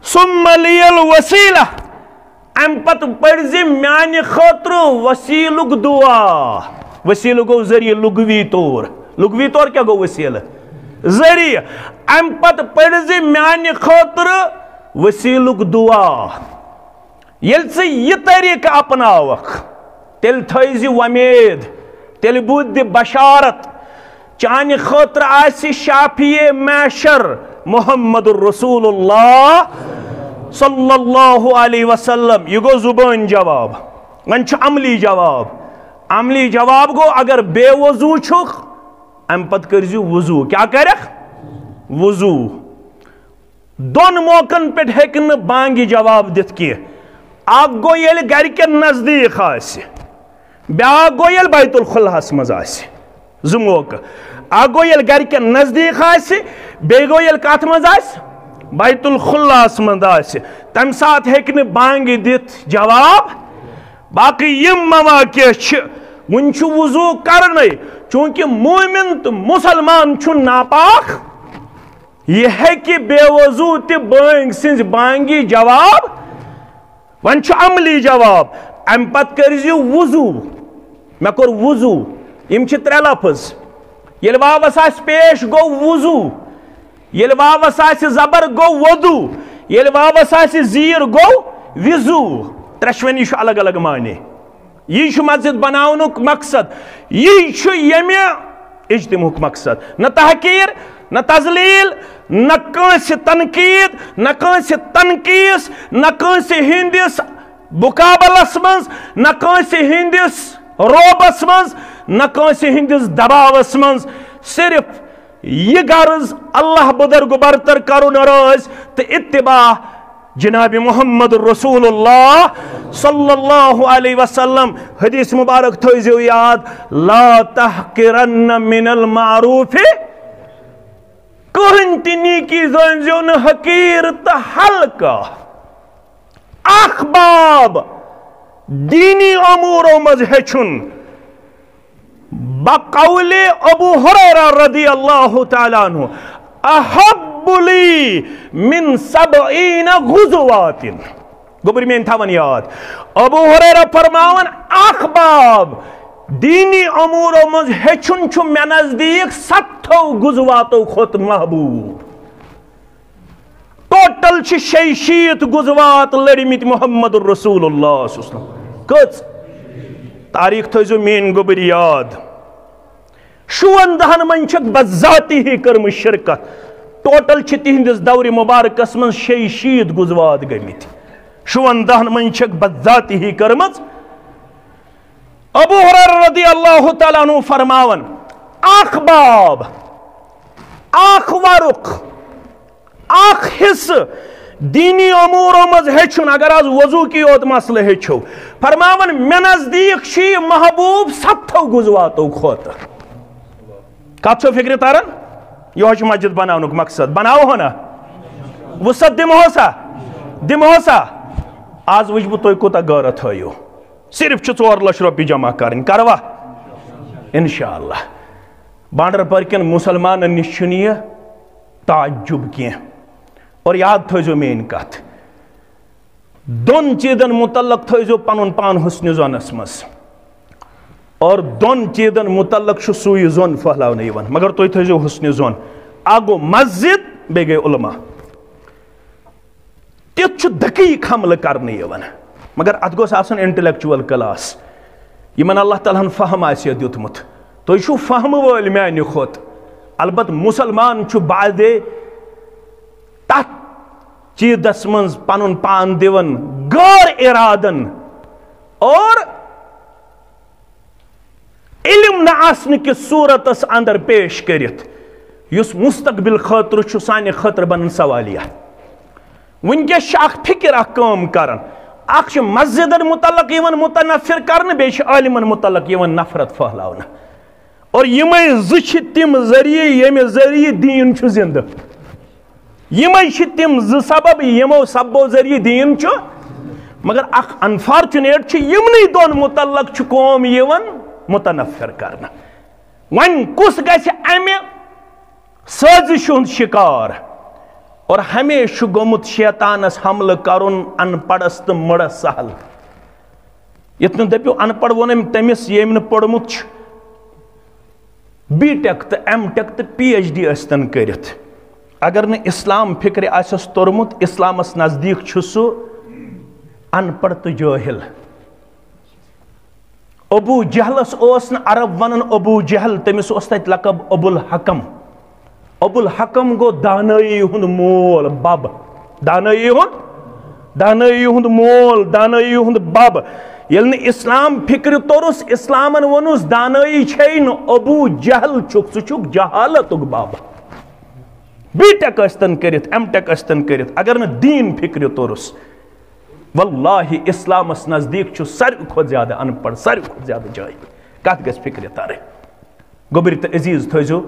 ثم لی الوسیلہ، امہِ پتہٕ پٔرۍزِ میانہِ خٲطرٕ وسیلُک دعا۔ وسیلہٕ گوٚو ذٔریعہٕ لغوی طور۔ لغوی طور کیٛاہ گوٚو وسیلہٕ؟ ذٔریعہٕ۔ امہِ پتہٕ پٔرۍزِ میانہِ خٲطرٕ وسیلُک دعا۔ ییٚلہِ ژٕ یہِ طریٖقہٕ اپناوکھ، تیٚلہِ تھٲیزِ وۄمید، تیٚلہِ بوٗزِ بشارت، چانہِ خٲطرٕ آسہِ شافیع محشر محمد رسول اللہ صلی اللہ علیہ وسلم۔ یہِ گوٚو زُبٲنۍ جواب۔ وۄنۍ چھُ عملی جواب۔ عملی جواب گوٚو، اگر بے وضو چھُکھ، امہِ پتہٕ کٔرۍزِ وضو۔ کیٛاہ کرکھ؟ وضو۔ دۄن موقعن پٮ۪ٹھ ہیٚکہِ نہٕ بانگہِ جواب دِتھ کینٛہہ۔ اکھ گوٚو ییٚلہِ گرِکٮ۪ن نزدیٖک آسہِ، بیٛاکھ گوٚو ییٚلہِ بیت الخلاہس منٛز آسہِ۔ زٕ موقعہٕ۔ اکھ گوٚو ییٚلہِ گرِکٮ۪ن نزدیٖک آسہِ، بیٚیہِ گوٚو ییٚلہِ کتھ منٛز آسہِ؟ بیت الخلاہس منٛز آسہِ۔ تمہِ ساتہٕ ہیٚکہِ نہٕ بانگہِ دِتھ جواب۔ باقٕے یِم مواقع چھِ، وُنہِ چھُ وضو کرنَے، چوٗنٛکہِ مومن تہٕ مُسلمان چھُ ناپاک۔ یہِ ہیٚکہِ بے وضو تہِ بٲنگۍ سٕنٛزِ بانگہِ جواب۔ وۄنۍ چھُ عملی جواب، اَمہِ پتہٕ کٔرۍزِ وضو۔ مےٚ کوٚر وضو۔ یِم چھِ ترٛےٚ لفظ۔ ییٚلہِ واوَس آسہِ پیش، گوٚو وضو۔ ییٚلہِ واوَس آسہِ زبر، گوٚو وضو۔ ییٚلہِ واوَس آسہِ زیٖر، گوٚو وضو۔ ترٛٮ۪شوٕنی چھُ الگ الگ معنی۔ یی چھُ مسجد بناونُک مقصد، یی چھُ ییٚمہِ اجتماعُک مقصد۔ نہ تحقیر، نہ تذلیل، نہ کٲنٛسہِ تنقید، نہ کٲنٛسہِ تنقیٖص، نہ کٲنٛسہِ ہٕنٛدِس مقابلس منٛز، نہ کٲنٛسہِ ہٕنٛدِس رعبس منٛز، نہ کٲنٛسہِ ہٕنٛدِس دباوس منٛز۔ صرف یہِ غرض، اللہ بُزرگ برتر کرُن رٲضۍ تہٕ اتباع جناب محمد رسول اللہ صلی اللہ علیہ وسلم۔ حدیث مبارک تھٲیزیو یاد، لا تحقرن من المعروف، کٕہٕنۍ تہِ نیکی زٲنزیو نہٕ حقیٖر تہٕ ہلکہٕ۔ اکھ باب دینی امورو منٛز ہیٚچھُن۔ بقول ابو ہریرہ رضی اللہ تعالیٰ عنہ، احب لی من سبعین غزوات۔ گوٚبرۍ میٲنۍ تھاوان یاد، ابو ہریرہ فرماوان، اکھ باب دینی امورو منٛز ہیٚچھُن چھُ مےٚ نزدیٖک ستتھو غزواتو کھۄتہٕ محبوب۔ ٹوٹل چھِ شیٚیہِ شیٖتھ غزوات لٔڑمٕتۍ محمد رسول اللہ صلی اللہ علیہ وسلم۔ کٔژ؟ تاریخ تھٲیزیو میٲنۍ گوٚبرۍ یاد۔ شُوَندہَن منٛز چھکھ بذاتی ہی کٔرمٕژ شرکت۔ ٹوٹل چھِ تِہنٛدِس دورِ مبارکس منٛز شیٚیہِ شیٖتھ غزوات گٔمٕتۍ۔ شُوَندہَن منٛز چھکھ بذاتی ہی کٔرمٕژ۔ ابو ہریرہ رضی اللہ تعالیٰ عنہ فرماوان، اکھ باب، اکھ ورق، اکھ حصہٕ دینی امورو منٛز ہیٚچھُن، اگر از وضو کی یوت مسلہٕ ہیٚچھو، فرماوان، مےٚ نزدیٖک چھُ یہِ محبوب ستتھو غزواتو کھۄتہٕ۔ کتھ چھو فکرِ تران؟ یہوے چھُ مسجد بناونُک مقصد، بناوہو نا؟ وسعت دِمہو سا؟ دِمہو سا؟ از وٕچھ بہٕ تُہۍ کوٗتاہ غٲرت ہٲیِو۔ صرف چھِ ژور لچھ رۄپیہِ جمع کرٕنۍ، کروا؟ انشاءاللہ۔ بانڈر پرکٮ۪ن مسلمانن نِش چھُنہٕ یہِ تعجب کینٛہہ۔ اور یاد تھٲیزیو میٲنۍ کتھ، دۄن چیٖزن متعلق تھٲیزیو پنُن پان حسن ظنس منٛز۔ اور دۄن چیٖزن متعلق چھُ سُے ظن پھٔہلاونہٕ یِوان، مگر تُہۍ تھٲیزیو حسن ظن۔ اکھ گوٚو مسجد، بیٚیہِ گٔے علماء۔ تیُتھ چھُ دقیق حملہٕ کرنہٕ یِوان، مگر اتھ گوٚژھ آسُن intellectual class، یِمن اللہ تعالیٰ ہن فہم آسہِ ہا دیُتمُت۔ تُہۍ چھِو فہمہٕ وٲلۍ میانہِ کھۄتہٕ۔ البتہٕ مسلمان چھُ بعضے تتھ چیٖزس منٛز پنُن پان دِوان غٲر ارادن اور علم نہ آسنہٕ کِس صورتس اندر پیش کٔرِتھ، یُس مستقبل خٲطرٕ چھُ سانہِ خٲطرٕ بنان سوالیہ۔ وٕنکیٚس چھِ اکھ فکر اکھ کٲم کران، اکھ چھُ مسجدن متعلق یِوان متنفر کرنہٕ، بیٚیہِ چھِ عالمن متعلق یِوان نفرت پھٔہلاونہٕ۔ اور یِمے زٕ چھِ تِم ذٔریعہٕ ییٚمہِ ذٔریعہٕ دیٖن چھُ زِندٕ۔ یِمے چھِ تِم زٕ سبب یِمو سببو ذٔریعہٕ دیٖن چھُ۔ مگر اکھ unfortunate چھُ، یِمنٕے دۄن متعلق چھُ قوم یِوان متنفر کرنہٕ۔ وۄنۍ کُس گژھِ امہِ سٲزِشہِ ہُنٛد شکار؟ اور ہمیشہِ چھُ گوٚمُت شیطانس حملہٕ کرُن ان پڑھس تہٕ مُڑس سہل۔ یتھ نہٕ دٔپِو، ان پڑھ ووٚن أمۍ تٔمِس، ییٚمۍ نہٕ پوٚرمُت چھُ، بی ٹیک تہٕ ایم ٹیک تہٕ پی ایچ ڈی ٲسۍتن کٔرِتھ، اگر نہٕ اسلام فکرِ آسٮ۪س توٚرمُت، اسلامس نزدیٖک چھُ سُہ ان پڑھ تہٕ جٲہل۔ ابو جہلس اوس نہٕ عرب ونان ابو جہل، تٔمِس اوس تتہِ لقب ابو الحکم۔ ابو الحکم گوٚو دانٲیی ہُنٛد مول، بب۔ دانٲیی ہُنٛد، دانٲیی ہُنٛد مول، دانٲیی ہُنٛد بب۔ ییٚلہِ نہٕ اسلام فکرِ توٚرُس، اسلامن ووٚنُس، دانٲیی چھے نہٕ، ابو جہل چھُکھ، ژٕ چھُکھ جہالتُک بب۔ بی ٹیک ٲسۍتن کٔرِتھ، ایم ٹیک ٲسۍتن کٔرِتھ، اگر نہٕ دیٖن فکرِ توٚرُس، واللہ اسلامس نزدیٖک چھُ ساروی کھۄتہٕ زیادٕ ان پڑھ، ساروی کھۄتہٕ زیادٕ جٲہل۔ کتھ گژھِ فکرِ ترٕنۍ؟ گوٚبرۍ تہٕ عزیز، تھٲیزیو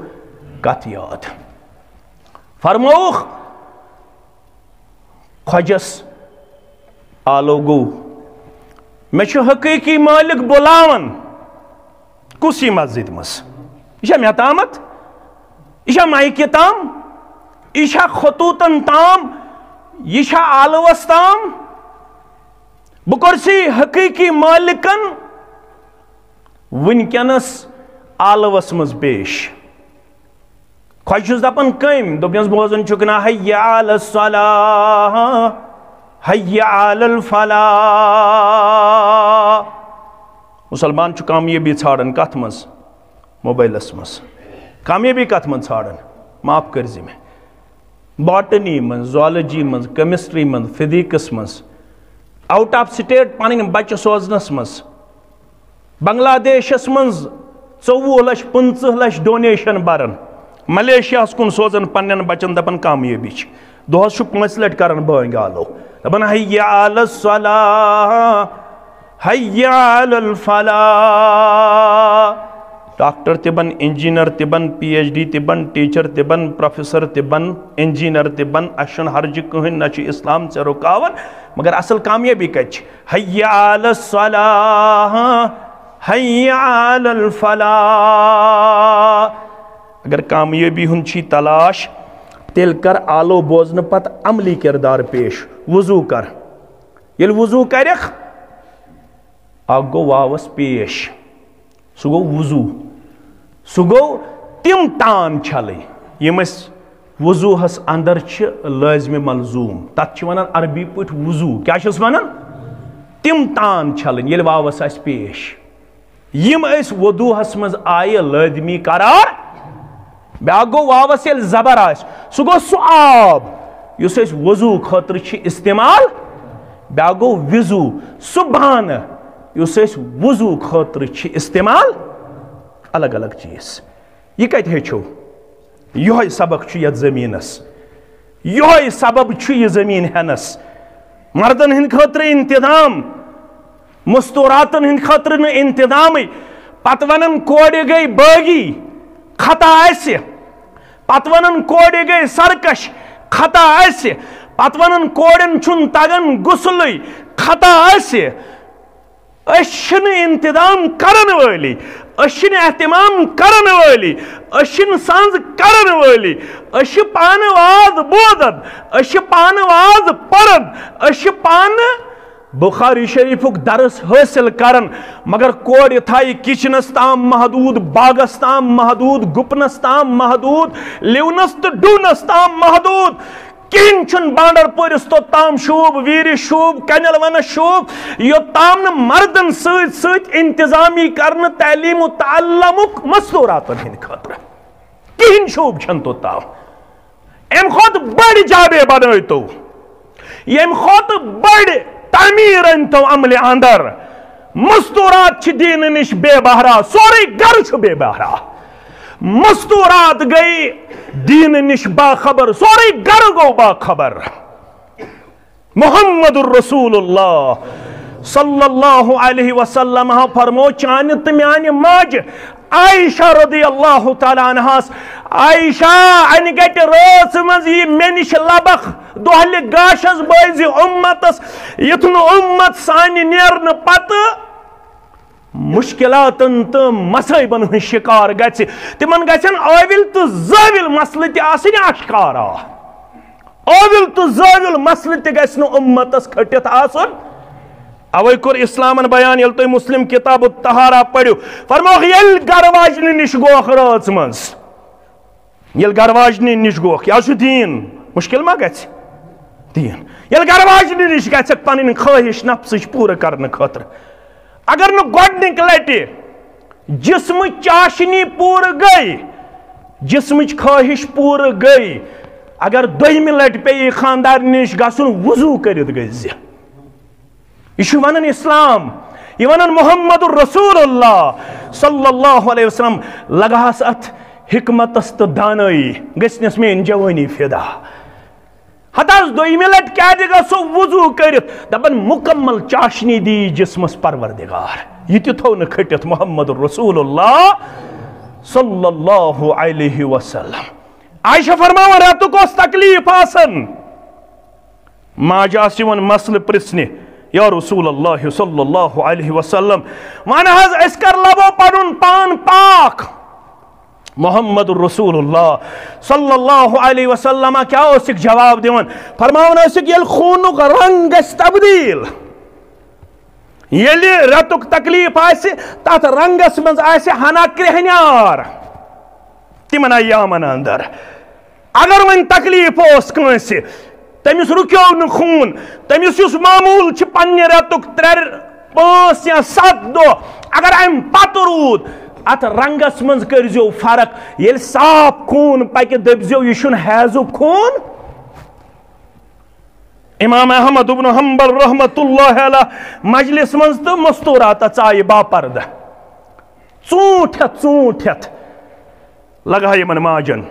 کتھ یاد۔ فرمووُکھ خۄجس، آلو گوٚو، مےٚ چھُ حقیٖقی مٲلِک بُلاوان۔ کُس یہِ مسجد منٛز؟ یہِ چھا مےٚ تامتھ؟ یہِ چھا مایکہِ تام؟ یہِ چھا خطوٗطن تام؟ یہِ چھا آلوس تام؟ بہٕ کرسی حقیٖقی مٲلِکن وٕنکیٚنس آلوس منٛز پیش۔ خۄجہِ چھُس دپان کٔمۍ؟ دوٚپنس، بوزان چھُکھ نا، حی علی الصلاح، حی علی الفلاح۔ مسلمان چھُ کامیٲبی ژھانڈان کتھ منٛز؟ موبائلس منٛز۔ کامیٲبی کتھ منٛز ژھانڈان؟ معاف کٔرزِ مےٚ، باٹنی منٛز، زولوجی منٛز، کیمسٹری منٛز، فزکس منٛز، آؤٹ آف سٹیٹ پنٕنۍ بچہِ سوزنس منٛز، بنگلہ دیشس منٛز ژوٚوُہ لچھ پٕنٛژٕہ لچھ ڈونیشن بران، ملیشیاہس کُن سوزان پننٮ۪ن بچن، دپان کامیٲبی چھِ۔ دۄہس چھُ پانٛژِ لٹہِ کران بٲنگۍ آلو، دپان حی علی الصلاح، حی علی الفلاح۔ ڈاکٹر تہِ بن، انجینئر تہِ بن، پی ایچ ڈی تہِ بن، ٹیچر تہِ بن، پروفیسر تہِ بن، انجینئر تہِ بن، اسہِ چھُنہٕ ہرجہِ کٕہٕنۍ، نہ چھُ اسلام ژےٚ رُکاوان۔ مگر اصل کامیٲبی کتہِ چھِ؟ حی علی الصلاح، حی علی الفلاح۔ اگر کامیٲبی ہُنٛد چھی تلاش، تیٚلہِ کر آلو بوزنہٕ پتہٕ عملی کردار پیش۔ وضو کر۔ ییٚلہِ وضو کرکھ، اکھ گوٚو واوس پیش، سُہ گوٚو وضو۔ سُہ گوٚو تِم تان چھلٕنۍ یِم أسۍ وضوہس اندر چھِ لٲزمِ ملزوم، تتھ چھِ ونان عربی پٲٹھۍ وضو۔ کیٛاہ چھِس ونان؟ تِم تان چھلٕنۍ ییٚلہِ واوس آسہِ پیش، یِم أسۍ وضوہس منٛز آیہِ لٲزمی قرار۔ بیٛاکھ گوٚو واوس ییٚلہِ زبر آسہِ، سُہ گوٚو سُہ آب یُس أسۍ وضو خٲطرٕ چھِ استعمال۔ بیٛاکھ گوٚو وضو، سُہ بانہٕ یُس أسۍ وضو خٲطرٕ چھِ استعمال۔ الگ الگ چیٖز۔ یہِ کتہِ ہیٚچھو؟ یِہوٚے سبق چھُ یتھ زٔمیٖنس، یِہوٚے سبب چھُ یہِ زٔمیٖن ہٮ۪نس۔ مردن ہٕنٛدِ خٲطرٕ انتظام، مستوراتن ہٕنٛدِ خٲطرٕ نہٕ انتظامٕے۔ پتہٕ ونان کورِ گٔے بٲغی، خطا آسہِ۔ پتہٕ ونان کورِ گٔے سرکش، خطا آسہِ۔ پتہٕ ونان کورٮ۪ن چھُنہٕ تگان غسلٕے، خطا آسہِ۔ أسۍ چھِنہٕ انتظام کرن وٲلی، أسۍ چھِنہٕ اہتمام کرن وٲلی، أسۍ چھِنہٕ سنٛز کرن وٲلی۔ أسۍ چھِ پانہٕ واز بوزان، أسۍ چھِ پانہٕ واز پران، أسۍ چھِ پانہٕ بخاری شریفُک درس حٲصِل کران، مگر کورِ تھایہِ کچنس تام محدود، باغس تام محدود، گُپنس تام محدود، لیونس تہٕ ڈوٗنس تام محدود۔ کِہیٖنۍ چھُنہٕ بانڈر پوٗرِس توٚت تام شوٗب، ویٖرِ شوٗب، کنٮ۪ل ونس شوٗب، یوٚت تام نہٕ مردن سۭتۍ سۭتۍ انتظامی کرنہٕ تعلیٖم و تعلمُک مستوراتن ہٕنٛدِ خٲطرٕ۔ کِہیٖنۍ شوٗب چھَنہٕ توٚت تام۔ اَمہِ کھۄتہٕ بٔڑ جابے بنٲوتو، ییٚمہِ کھۄتہٕ بٔڑ تعمیٖر أنۍ تو عملہِ اندر۔ مستورات چھِ دیٖنہٕ نِش بے بہرا، سورُے گرٕ چھُ بے بہرا۔ مستورات گٔے دیٖنہٕ نِش باخبر، سورُے گرٕ گوٚو باخبر۔ محمد رسول اللہ صلی اللہ علیہ وسلم فرمو، چانہِ تہٕ میانہِ ماجہِ عائشہ رضی اللہ تعالیٰ عنہاس، عائشہ، انہِ گٹہِ رٲژ منٛز یی مےٚ نِش لبخ، دۄہلہِ گاشس بٲزِ اُمتس، یُتھ نہٕ اُمت سانہِ نیرنہٕ پتہٕ مشکلاتن تہٕ مصائبن ہٕنٛز شکار گژھِ، تِمن گژھن ٲوِل تہٕ زٲوِل مسلہٕ تہِ آسٕنۍ آشکارا۔ ٲوِل تہٕ زٲوِل مسلہٕ تہِ گژھِ نہٕ اُمتس کھٔٹِتھ آسُن۔ اوے کوٚر اسلامن بیان، ییٚلہِ تُہۍ مسلم کتاب الطہارہ پٔرِو، فرمووُکھ، ییٚلہِ گرٕ واجنہِ نِش گوکھ رٲژ منٛز، ییٚلہِ گرٕ واجنہِ نِش گوکھ، یہِ حظ چھُ دیٖن، مشکل ما گژھِ؟ دیٖن۔ ییٚلہِ گرٕ واجنہِ نِش گژھکھ پنٕنۍ خٲہِش نفسٕچ پوٗرٕ کرنہٕ خٲطرٕ، اگر نہٕ گۄڈٕنِکۍ لٹہِ جسمٕچ چاشنی پوٗرٕ گٔے، جسمٕچ خٲہِش پوٗرٕ گٔے، اگر دوٚیمہِ لٹہِ پیٚیہِ خانٛدارنہِ نِش گژھُن، وضو کٔرِتھ گٔژھۍ زِ۔ یہِ چھُ ونان اسلام، یہِ ونان محمد رسول اللہ صلی اللہ علیہ وسلم۔ لگہس اتھ حکمتس تہٕ دانٲیی، گٔژھنس میٲنۍ جوٲنی فدا۔ ہتہٕ حظ دوٚیمہِ لٹہِ کیازِ گژھو وضو کٔرِتھ؟ دپان مکمل چاشنی دی جسمس پروردگار۔ یہِ تہِ تھوو نہٕ کھٔٹِتھ محمد رسول اللہ صلی اللہ علیہ وسلم۔ عائشہ فرماوان، رٮ۪تُک اوس تکلیف آسان، ماجہِ آسہِ یِوان مسلہٕ پرژھنہِ، یا رسول اللہ صلی اللہ علیہ وسلم، ون حظ، أسۍ کر لبو پنُن پان پاک؟ محمد رسول اللہ صلی اللہ علیہ وسلم کیا اوسُکھ جواب دِوان؟ فرماوان اوسُکھ، ییٚلہِ خوٗنُک رنگ گژھِ تبدیل، ییٚلہِ رٮ۪تُک تکلیف آسہِ، تتھ رنگس منٛز آسہِ ہنا کرٛیٚہنیار۔ تِمن ایامن اندر اگر وۄنۍ تکلیف اوس کٲنٛسہِ، تٔمِس رُکیو نہٕ خوٗن، تٔمِس یُس معموٗل چھِ پننہِ رٮ۪تُک ترٛےٚ پانٛژھ یا ستھ دۄہ، اگر امہِ پتہٕ روٗد، اتھ رنگس منٛز کٔرۍزیو فرق۔ ییٚلہِ صاف خوٗن پکہِ، دٔپۍزیو، یہِ چھُنہٕ حیضُک خوٗن۔ امام احمد ابن حنبل رحمت اللہ علیہ مجلس منٛز تہٕ مستوراتس آیہِ باپردٕ۔ ژوٗنٛٹھ ہٮ۪تھ، ژوٗنٛٹھ ہٮ۪تھ لگہٕ ہا یِمن ماجن۔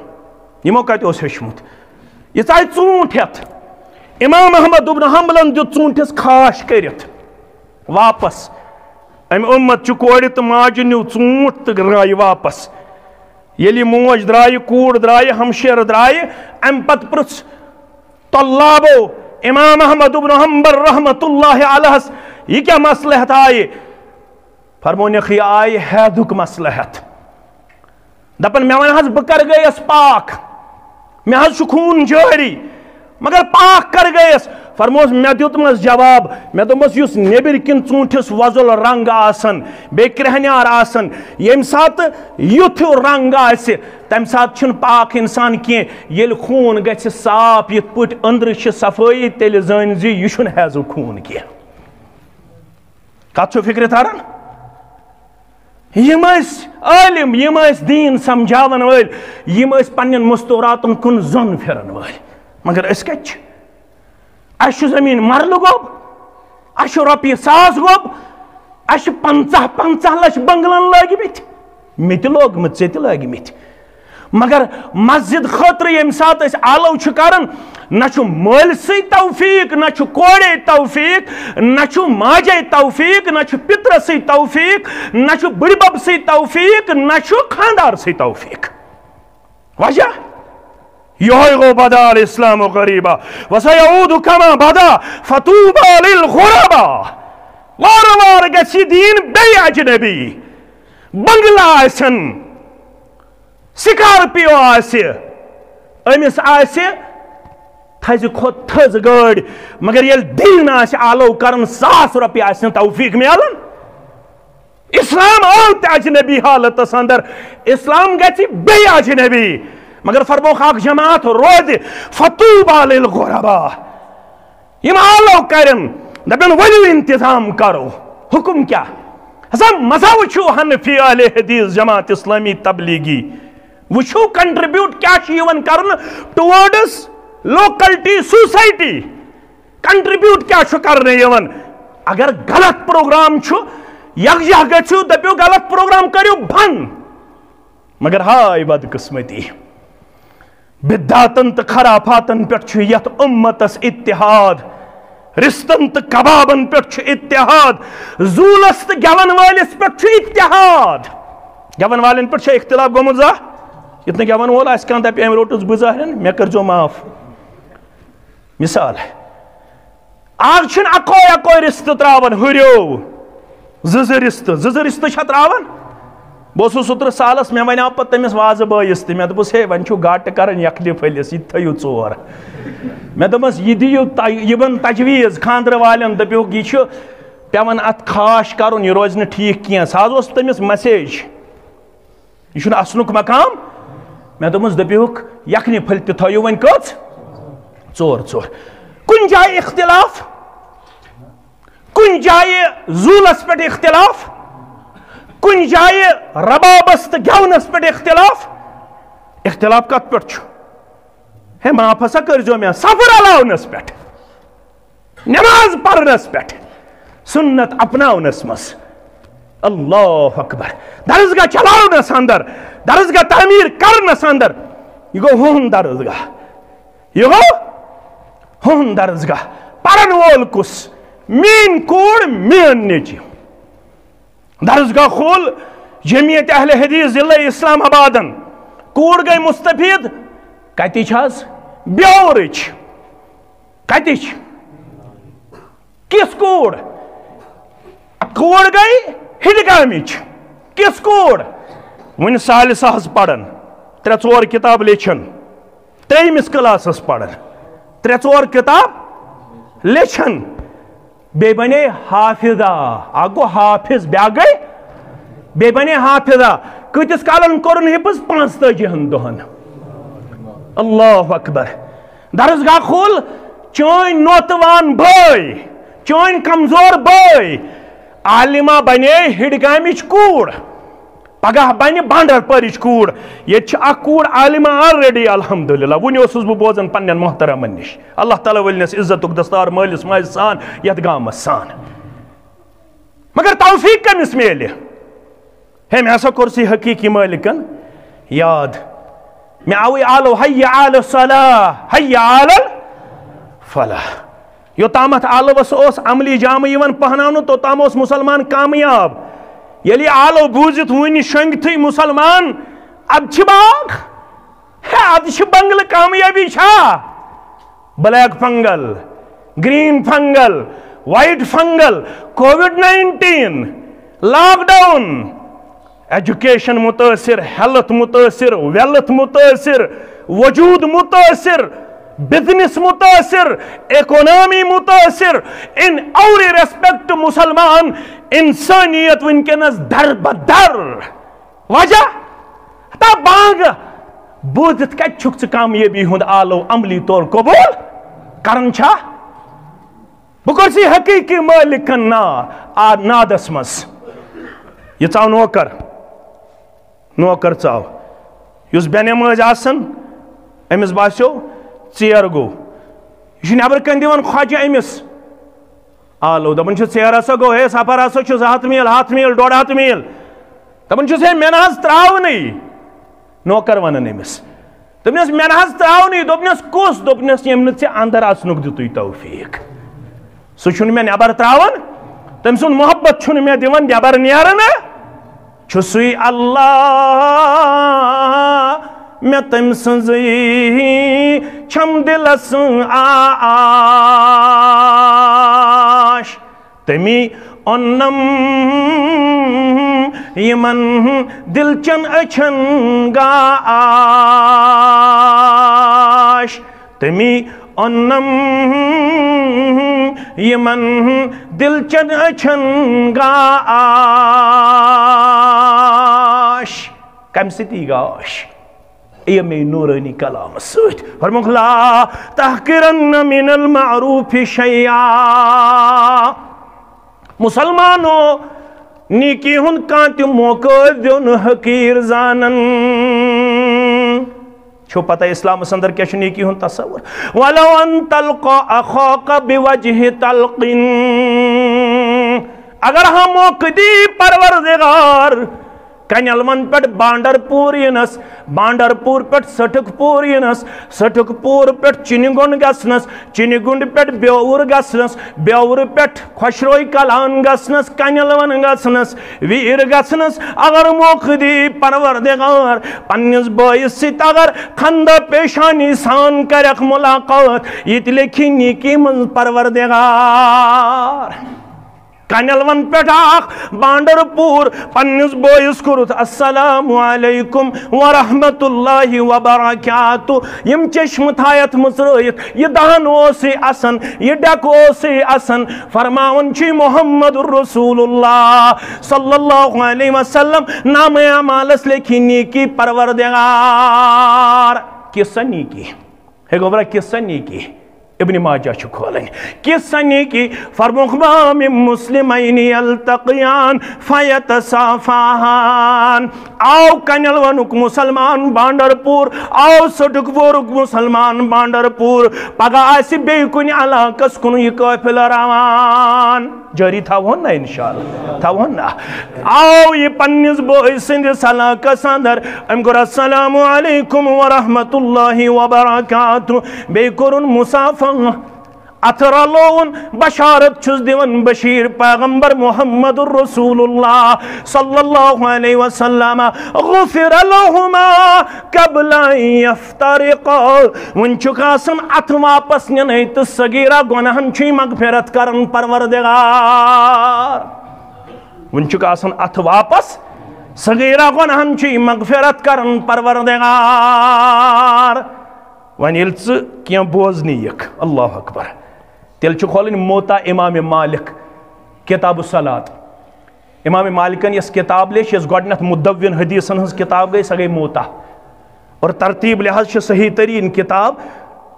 یِمو کتہِ اوس ہیوٚچھمُت؟ یہِ ژایہِ ژوٗنٛٹھ ہٮ۪تھ۔ امام احمد ابن حنبلن دیُت ژوٗنٛٹھِس خاش کٔرِتھ واپس۔ امہِ اُمت چہِ کورِ تہٕ ماجہِ نیوٗ ژوٗنٛٹھ تہٕ درٛایہِ واپس۔ ییٚلہِ یہِ موج درٛایہِ، کوٗر درٛایہِ، ہمشیرٕ درٛایہِ، امہِ پتہٕ پرٛژھ طلابو امام احمد ابن حنبل رحمت اللہ علیہس، یہِ کیٛاہ مصلحت آیہِ؟ فرمونکھ، یہِ آیہِ حیضُک مصلحت۔ دپان، مےٚ وَن حظ، بہٕ کر گٔیَس پاک؟ مےٚ حظ چھُ خوٗن جٲری، مگر پاک کر گٔیَس؟ فرموس، مےٚ دیُتمَس جواب، مےٚ دوٚپمَس، یُس نیٚبٕرۍ کِنۍ ژوٗنٛٹھِس وۄزُل رنٛگ آسان، بیٚیہِ کرٛہنیار آسان، ییٚمہِ ساتہٕ یُتھ ہیوٗ رنٛگ آسہِ، تَمہِ ساتہٕ چھُنہٕ پاک اِنسان کینٛہہ۔ ییٚلہِ خوٗن گژھِ صاف، یِتھ پٲٹھۍ أنٛدرٕ چھِ صفٲیی، تیٚلہِ زٲنۍ زِ یہِ چھُنہٕ حیضُک خوٗن کینٛہہ۔ کتھ چھو فکرِ تران؟ یِم ٲسۍ عٲلِم، یِم ٲسۍ دیٖن سمجھاون وٲلۍ، یِم ٲسۍ پننٮ۪ن مستوراتن کُن زوٚن پھرن وٲلۍ۔ مگر أسۍ کتہِ چھِ؟ اسہِ چھُ زٔمیٖن مرلہٕ گوٚب، اسہِ چھُ رۄپیہِ ساس گوٚب، اسہِ چھِ پنٛژاہ پنٛژاہ لچھ بنگلن لٲگمٕتۍ۔ مےٚ تہِ لوگمُت، ژےٚ تہِ لٲگمٕتۍ۔ مگر مسجد خٲطرٕ ییٚمہِ ساتہٕ أسۍ آلو چھِ کران، نہ چھُ مٲلۍ سٕے توفیق، نہ چھُ کورے توفیق، نہ چھُ ماجے توفیق، نہ چھُ پِترَسٕے توفیق، نہ چھُ بٕڈِبب سٕے توفیق، نہ چھُ خاندار سٕے توفیق۔ وجہ یہوے گوٚو، بدا الاسلام غریبا وسیعود کما بدا، فطوبی للغربا۔ وارٕ وارٕ گژھِ یہِ دیٖن بیٚیہِ اجنبی۔ بنگلہٕ آسن، سکارپیو آسہِ، أمِس آسہِ تھزِ کھۄتہٕ تھٔز گٲڑۍ، مگر ییٚلہِ دیٖن آسہِ آلو کران، ساس رۄپیہِ آسہِ نہٕ توفیق میلان۔ اسلام آو تہِ اجنبی حالتس اندر، اسلام گژھِ بیٚیہِ اجنبی، مگر فرموکھ اکھ جماعت روزِ، فطوبی للغربا۔ یِم آلو کرن، دپن، ؤلِو انتظام کرو۔ حکم کیا؟ ہسا مزہ وٕچھِو حنفی اہل حدیث جماعت اسلامی تبلیغی، وٕچھِو contribute کیا چھُ یِوان کرنہٕ towards locality society، contribute کیا چھُ کرنہٕ یِوان۔ اگر غلط پروگرام چھُ، یکجاہ گٔژھِو، دٔپِو غلط پروگرام کٔرِو بند۔ مگر ہاے بدقسمتی، بدعاتن تہٕ خرافاتن پٮ۪ٹھ چھُ یتھ امتس اتحاد، رستن تہٕ کبابن پٮ۪ٹھ چھُ اتحاد، زوٗلس تہٕ گٮ۪ون وٲلِس پٮ۪ٹھ چھُ اتحاد۔ گٮ۪ون والٮ۪ن پٮ۪ٹھ چھا اختلاف گوٚمُت زانٛہہ؟ یُتھ نہٕ گٮ۪ون وول آسہِ کانٛہہ، دپہِ، أمۍ روٚٹُس بہٕ زہرن، مےٚ کٔرۍزیو معاف۔ مثال، آز چھِنہٕ اکوے اکوے رِستہٕ ترٛاوان، ہُریو زٕ زٕ رِستہٕ، زٕ زٕ رِستہٕ چھا ترٛاوان؟ بہٕ اوسُس اوترٕ سالس، مےٚ وَنیٛاو پتہٕ تٔمِس وازٕ بٲیِس تہِ، مےٚ دوٚپُس، ہے، وۄنۍ چھُو گاٹہٕ کران یَکھنہِ پھٔلِس، یہِ تہِ تھٲیِو ژور۔ مےٚ دوٚپمَس، یہِ دِیِو تَ-، یِمن تجویٖز، خانٛدرٕ والٮ۪ن دٔپِوکھ، یہِ چھُ پٮ۪وان اَتھ خاش کرُن، یہِ روزِ نہٕ ٹھیٖک کینٛہہ۔ سُہ حظ اوس تٔمِس message۔ یہِ چھُنہٕ اَسنُک مقام۔ مےٚ دوٚپمَس، دٔپِوکھ، یَکھنہِ پھٔلۍ تہِ تھٲیِو وۄنۍ کٔژ؟ ژور، ژور۔ کُنہِ جایہِ اختلاف، کُنہِ جایہِ زوٗلَس پٮ۪ٹھ اختلاف، کُنہِ جایہِ ربابَس تہٕ گٮ۪ونَس پٮ۪ٹھ اختلاف۔ اختلاف کَتھ پٮ۪ٹھ چھُ؟ ہے، معاف ہسا کٔرۍزیو مےٚ، سفر علاونَس پٮ۪ٹھ۔ نماز پرنس پٮ۪ٹھ، سنت اپناونس منٛز۔ اللہ اکبر۔ درسگاہ چلاونس اندر، درسگاہ تعمیر کرنس اندر، یہِ گوٚو ہُہُنٛد درسگاہ، یہِ گوٚو ہُہُنٛد درسگاہ۔ پرن وول کُس؟ میٲنۍ کوٗر، میٲنۍ نیٚچِو۔ درسگاہ کھول جمعیت اہل حدیث ضلع اسلام آبادن۔ کوٗر گٔے مستفید۔ کتِچ حظ؟ بیورٕچ۔ کتِچ؟ کِژھ کوٗر؟ کوٗر گٔے ہِلگامٕچ۔ کِژھ کوٗر؟ وُنہِ ثالثہس پران، ترٛےٚ ژور کتاب لیچھان۔ ترٛیٚیمِس کلاسس پران، ترٛےٚ ژور کتاب لیچھان۔ بیٚیہِ بنے حافظہ، اکھ گوٚو حافظ، بیٛاکھ گٔے، بیٚیہِ بنے حافظہ۔ کۭتِس کالن کوٚرُن حفظ؟ پانٛژتٲجی ہن دۄہن۔ اللہ اکبر۔ درسگاہ کھول، چٲنۍ نوتوان بٲے، چٲنۍ کمزور بٲے، عالمہ بنے ہِڈگامٕچ کوٗر، پگاہ بنہِ بانڈر پورٕچ کوٗر۔ ییٚتہِ چھِ اکھ کوٗر عالمہ already، الحمدللہ۔ وُنہِ اوسُس بہٕ بوزان پننٮ۪ن محترمن نِش، اللہ تعالیٰ ؤلنس عزتُک دستار مٲلِس ماجہِ سان، یتھ گامس سان۔ مگر توفیق کٔمِس میلہِ؟ ہے، مےٚ ہسا کوٚر سُے حقیٖقی مٲلِکن یاد۔ مےٚ آوٕے آلو، حی علی الصلاح، حی علی الفلاح۔ یوٚتامَتھ آلوَس اوس عملی جامہٕ یِوان پہناونہٕ، توٚتام اوس مُسلمان کامیاب۔ ییٚلہِ یہِ آلو بوٗزِتھ وُنہِ شۄنٛگتھٕے مُسلمان، اَدٕ چھِ باغ، ہے، اَدٕ چھِ بنگلہٕ، کامیٲبی چھا؟ Black fungal, green fungal, white fungal, COVID nineteen, lockdown, education متاثر، ہیلتھ متاثر، ویلتھ متاثر، وجود متاثر، بزنس متاثر، اکانومی متاثر، in every respect مسلمان، انسانیت وٕنکیٚنس در بدر۔ وجہ؟ تا بانگ بوٗزِتھ کتہِ چھُکھ ژٕ کامیٲبی ہُنٛد آلو عملی طور قبول کران چھا؟ بہٕ کوٚر سُے حقیٖقی مٲلِکن نا-، آ، نادس منٛز۔ یہِ ژاو نوکر، نوکر ژاو، یُس بے نمٲز آسان، أمِس باسیو ژیر گوٚو، یہِ چھُ نٮ۪برٕ کنہِ دِوان خۄجہِ أمِس آلو، دَپان چھُ، "ژیر ہسا گوٚو، ہے، سفر ہسا چھُ زٕ ہَتھ میٖل، ہَتھ میٖل، ڈۄڈ ہَتھ میٖل۔" دَپان چھُس، "ہے، مےٚ نہ حظ ترٛاونٕے۔" نوکر وَنان أمِس۔ دوٚپنَس، "مےٚ نہ حظ ترٛاونٕے۔" دوٚپنَس، "کُس؟" دوٚپنَس، "ییٚمۍ نہٕ ژےٚ اَندَر اَژنُک دیُتُے توفیٖق۔ سُہ چھُنہٕ مےٚ نٮ۪بَر ترٛاوان، تٔمۍ سُنٛد محبت چھُنہٕ مےٚ دِوان نٮ۪بَر نیرنہٕ۔" چھُ سُے اللہ، مےٚ تٔمۍ سٕنٛزٕے چھم دِلس آش۔ تٔمی اوٚنم یِمن دِلچن أچھن گاش۔ تٔمی اوٚنم یِمن دِلچن أچھن گاش۔ کمہِ سۭتۍ یی گاش؟ یہِ مے نورانی کلام سۭتۍ۔ فرموکھ، "لا تحقرن من المعروف شیئا۔" مسلمانو، نیکی ہُنٛد کانٛہہ تہِ موقعہٕ ٲسۍ زیو نہٕ حقیٖر زانن۔ چھو پتہ اسلامس اندر کیٛاہ چھُ نیکی ہُنٛد تصور؟ "ولو ان تلقى اخاك بوجه طلق۔" اگر ہا موقعہٕ دی پروردگار، کنیلون پٮ۪ٹھ بانڈر پور یِنس، بانڈر پور پٮ۪ٹھ سٹھک پور یِنس، سٹھک پور پٮ۪ٹھ چِنہِ گُنڈ گژھنس، چِنہِ گُنڈ پٮ۪ٹھ بیوُر گژھنس، بیوُر پٮ۪ٹھ خۄشروے کلان گژھنس، کنیلون گژھنس، ویٖر گژھنس، اگر موقعہٕ دی پروردگار، پننِس بٲیِس سۭتۍ اگر خندہ پیشانی سان کرکھ ملاقات، یہِ تہِ لیکھی نیکی منٛز پروردگار۔ کنیلون پٮ۪ٹھ اکھ بانڈر پور پننِس بٲیِس کوٚرُتھ، "السلام علیکم ورحمۃ اللہ وبرکاتہ۔" یِم چشمہٕ تھایتھ مٕژرٲیِتھ، یہِ دہن اوسُے اسان، یہِ ڈیکہٕ اوسُے اسان۔ فرماوان چھُے محمد رسول اللہ صلی اللہ علیہ وسلم، نامہ اعمالس لیکھی نیکی پروردگار۔ کِژھ سا نیکی؟ ہے گوٚبرا، کِژھ سا نیکی؟ ابن ماجہ چھُ کھولٕنۍ۔ کِژھ سا نیکی؟ فرموکھ، "ما من مسلمین یلتقیان فیتصافحان۔" آو کنیلونُک مسلمان بانڈر پور، آو سٹھک پورُک مسلمان بانڈر پور، پگاہ آسہِ بیٚیہِ کُنہِ علاقس کُن یہِ قٲفلہٕ روان۔ جٲری تھاوہون نا انشاءاللہ، تھاوہون نا۔ آو یہِ پننِس بٲے سٕنٛدِس علاقس اندر، أمۍ کوٚر، "السلام علیکم ورحمۃ اللہ وبرکاتہ"، بیٚیہِ کوٚرُن مصافحہ۔ اتھٕ رلووُن، بشارت چھُس دِوان بشیر پیغمبر محمد رسول اللہ صلی اللہ علیہ وسلم، "غفر لہما قبل ان یفترقا۔" وۄنۍ چھُکھ آسان اتھٕ واپس نِنَے تہٕ صغیرہ گۄناہن چھُے مغفرت کران پروردگار۔ وۄنۍ چھُکھ آسان اتھٕ واپس، صغیرہ گۄناہن چھُے مغفرت کران پروردگار۔ وۄنۍ ییٚلہِ ژٕ کینٛہہ بوزنہٕ یِکھ، اللہ اکبر، تیٚلہِ چھُ کھولٕنۍ موطا امام مالک، کتاب الصلاۃ۔ امام مالکن یۄس کتاب لیچھ، یۄس گۄڈٕنیتھ مدون حدیثن ہٕنٛز کتاب گٔے، سۄ گٔے موطا۔ اور ترتیب لحاظ چھِ صحیح ترین کتاب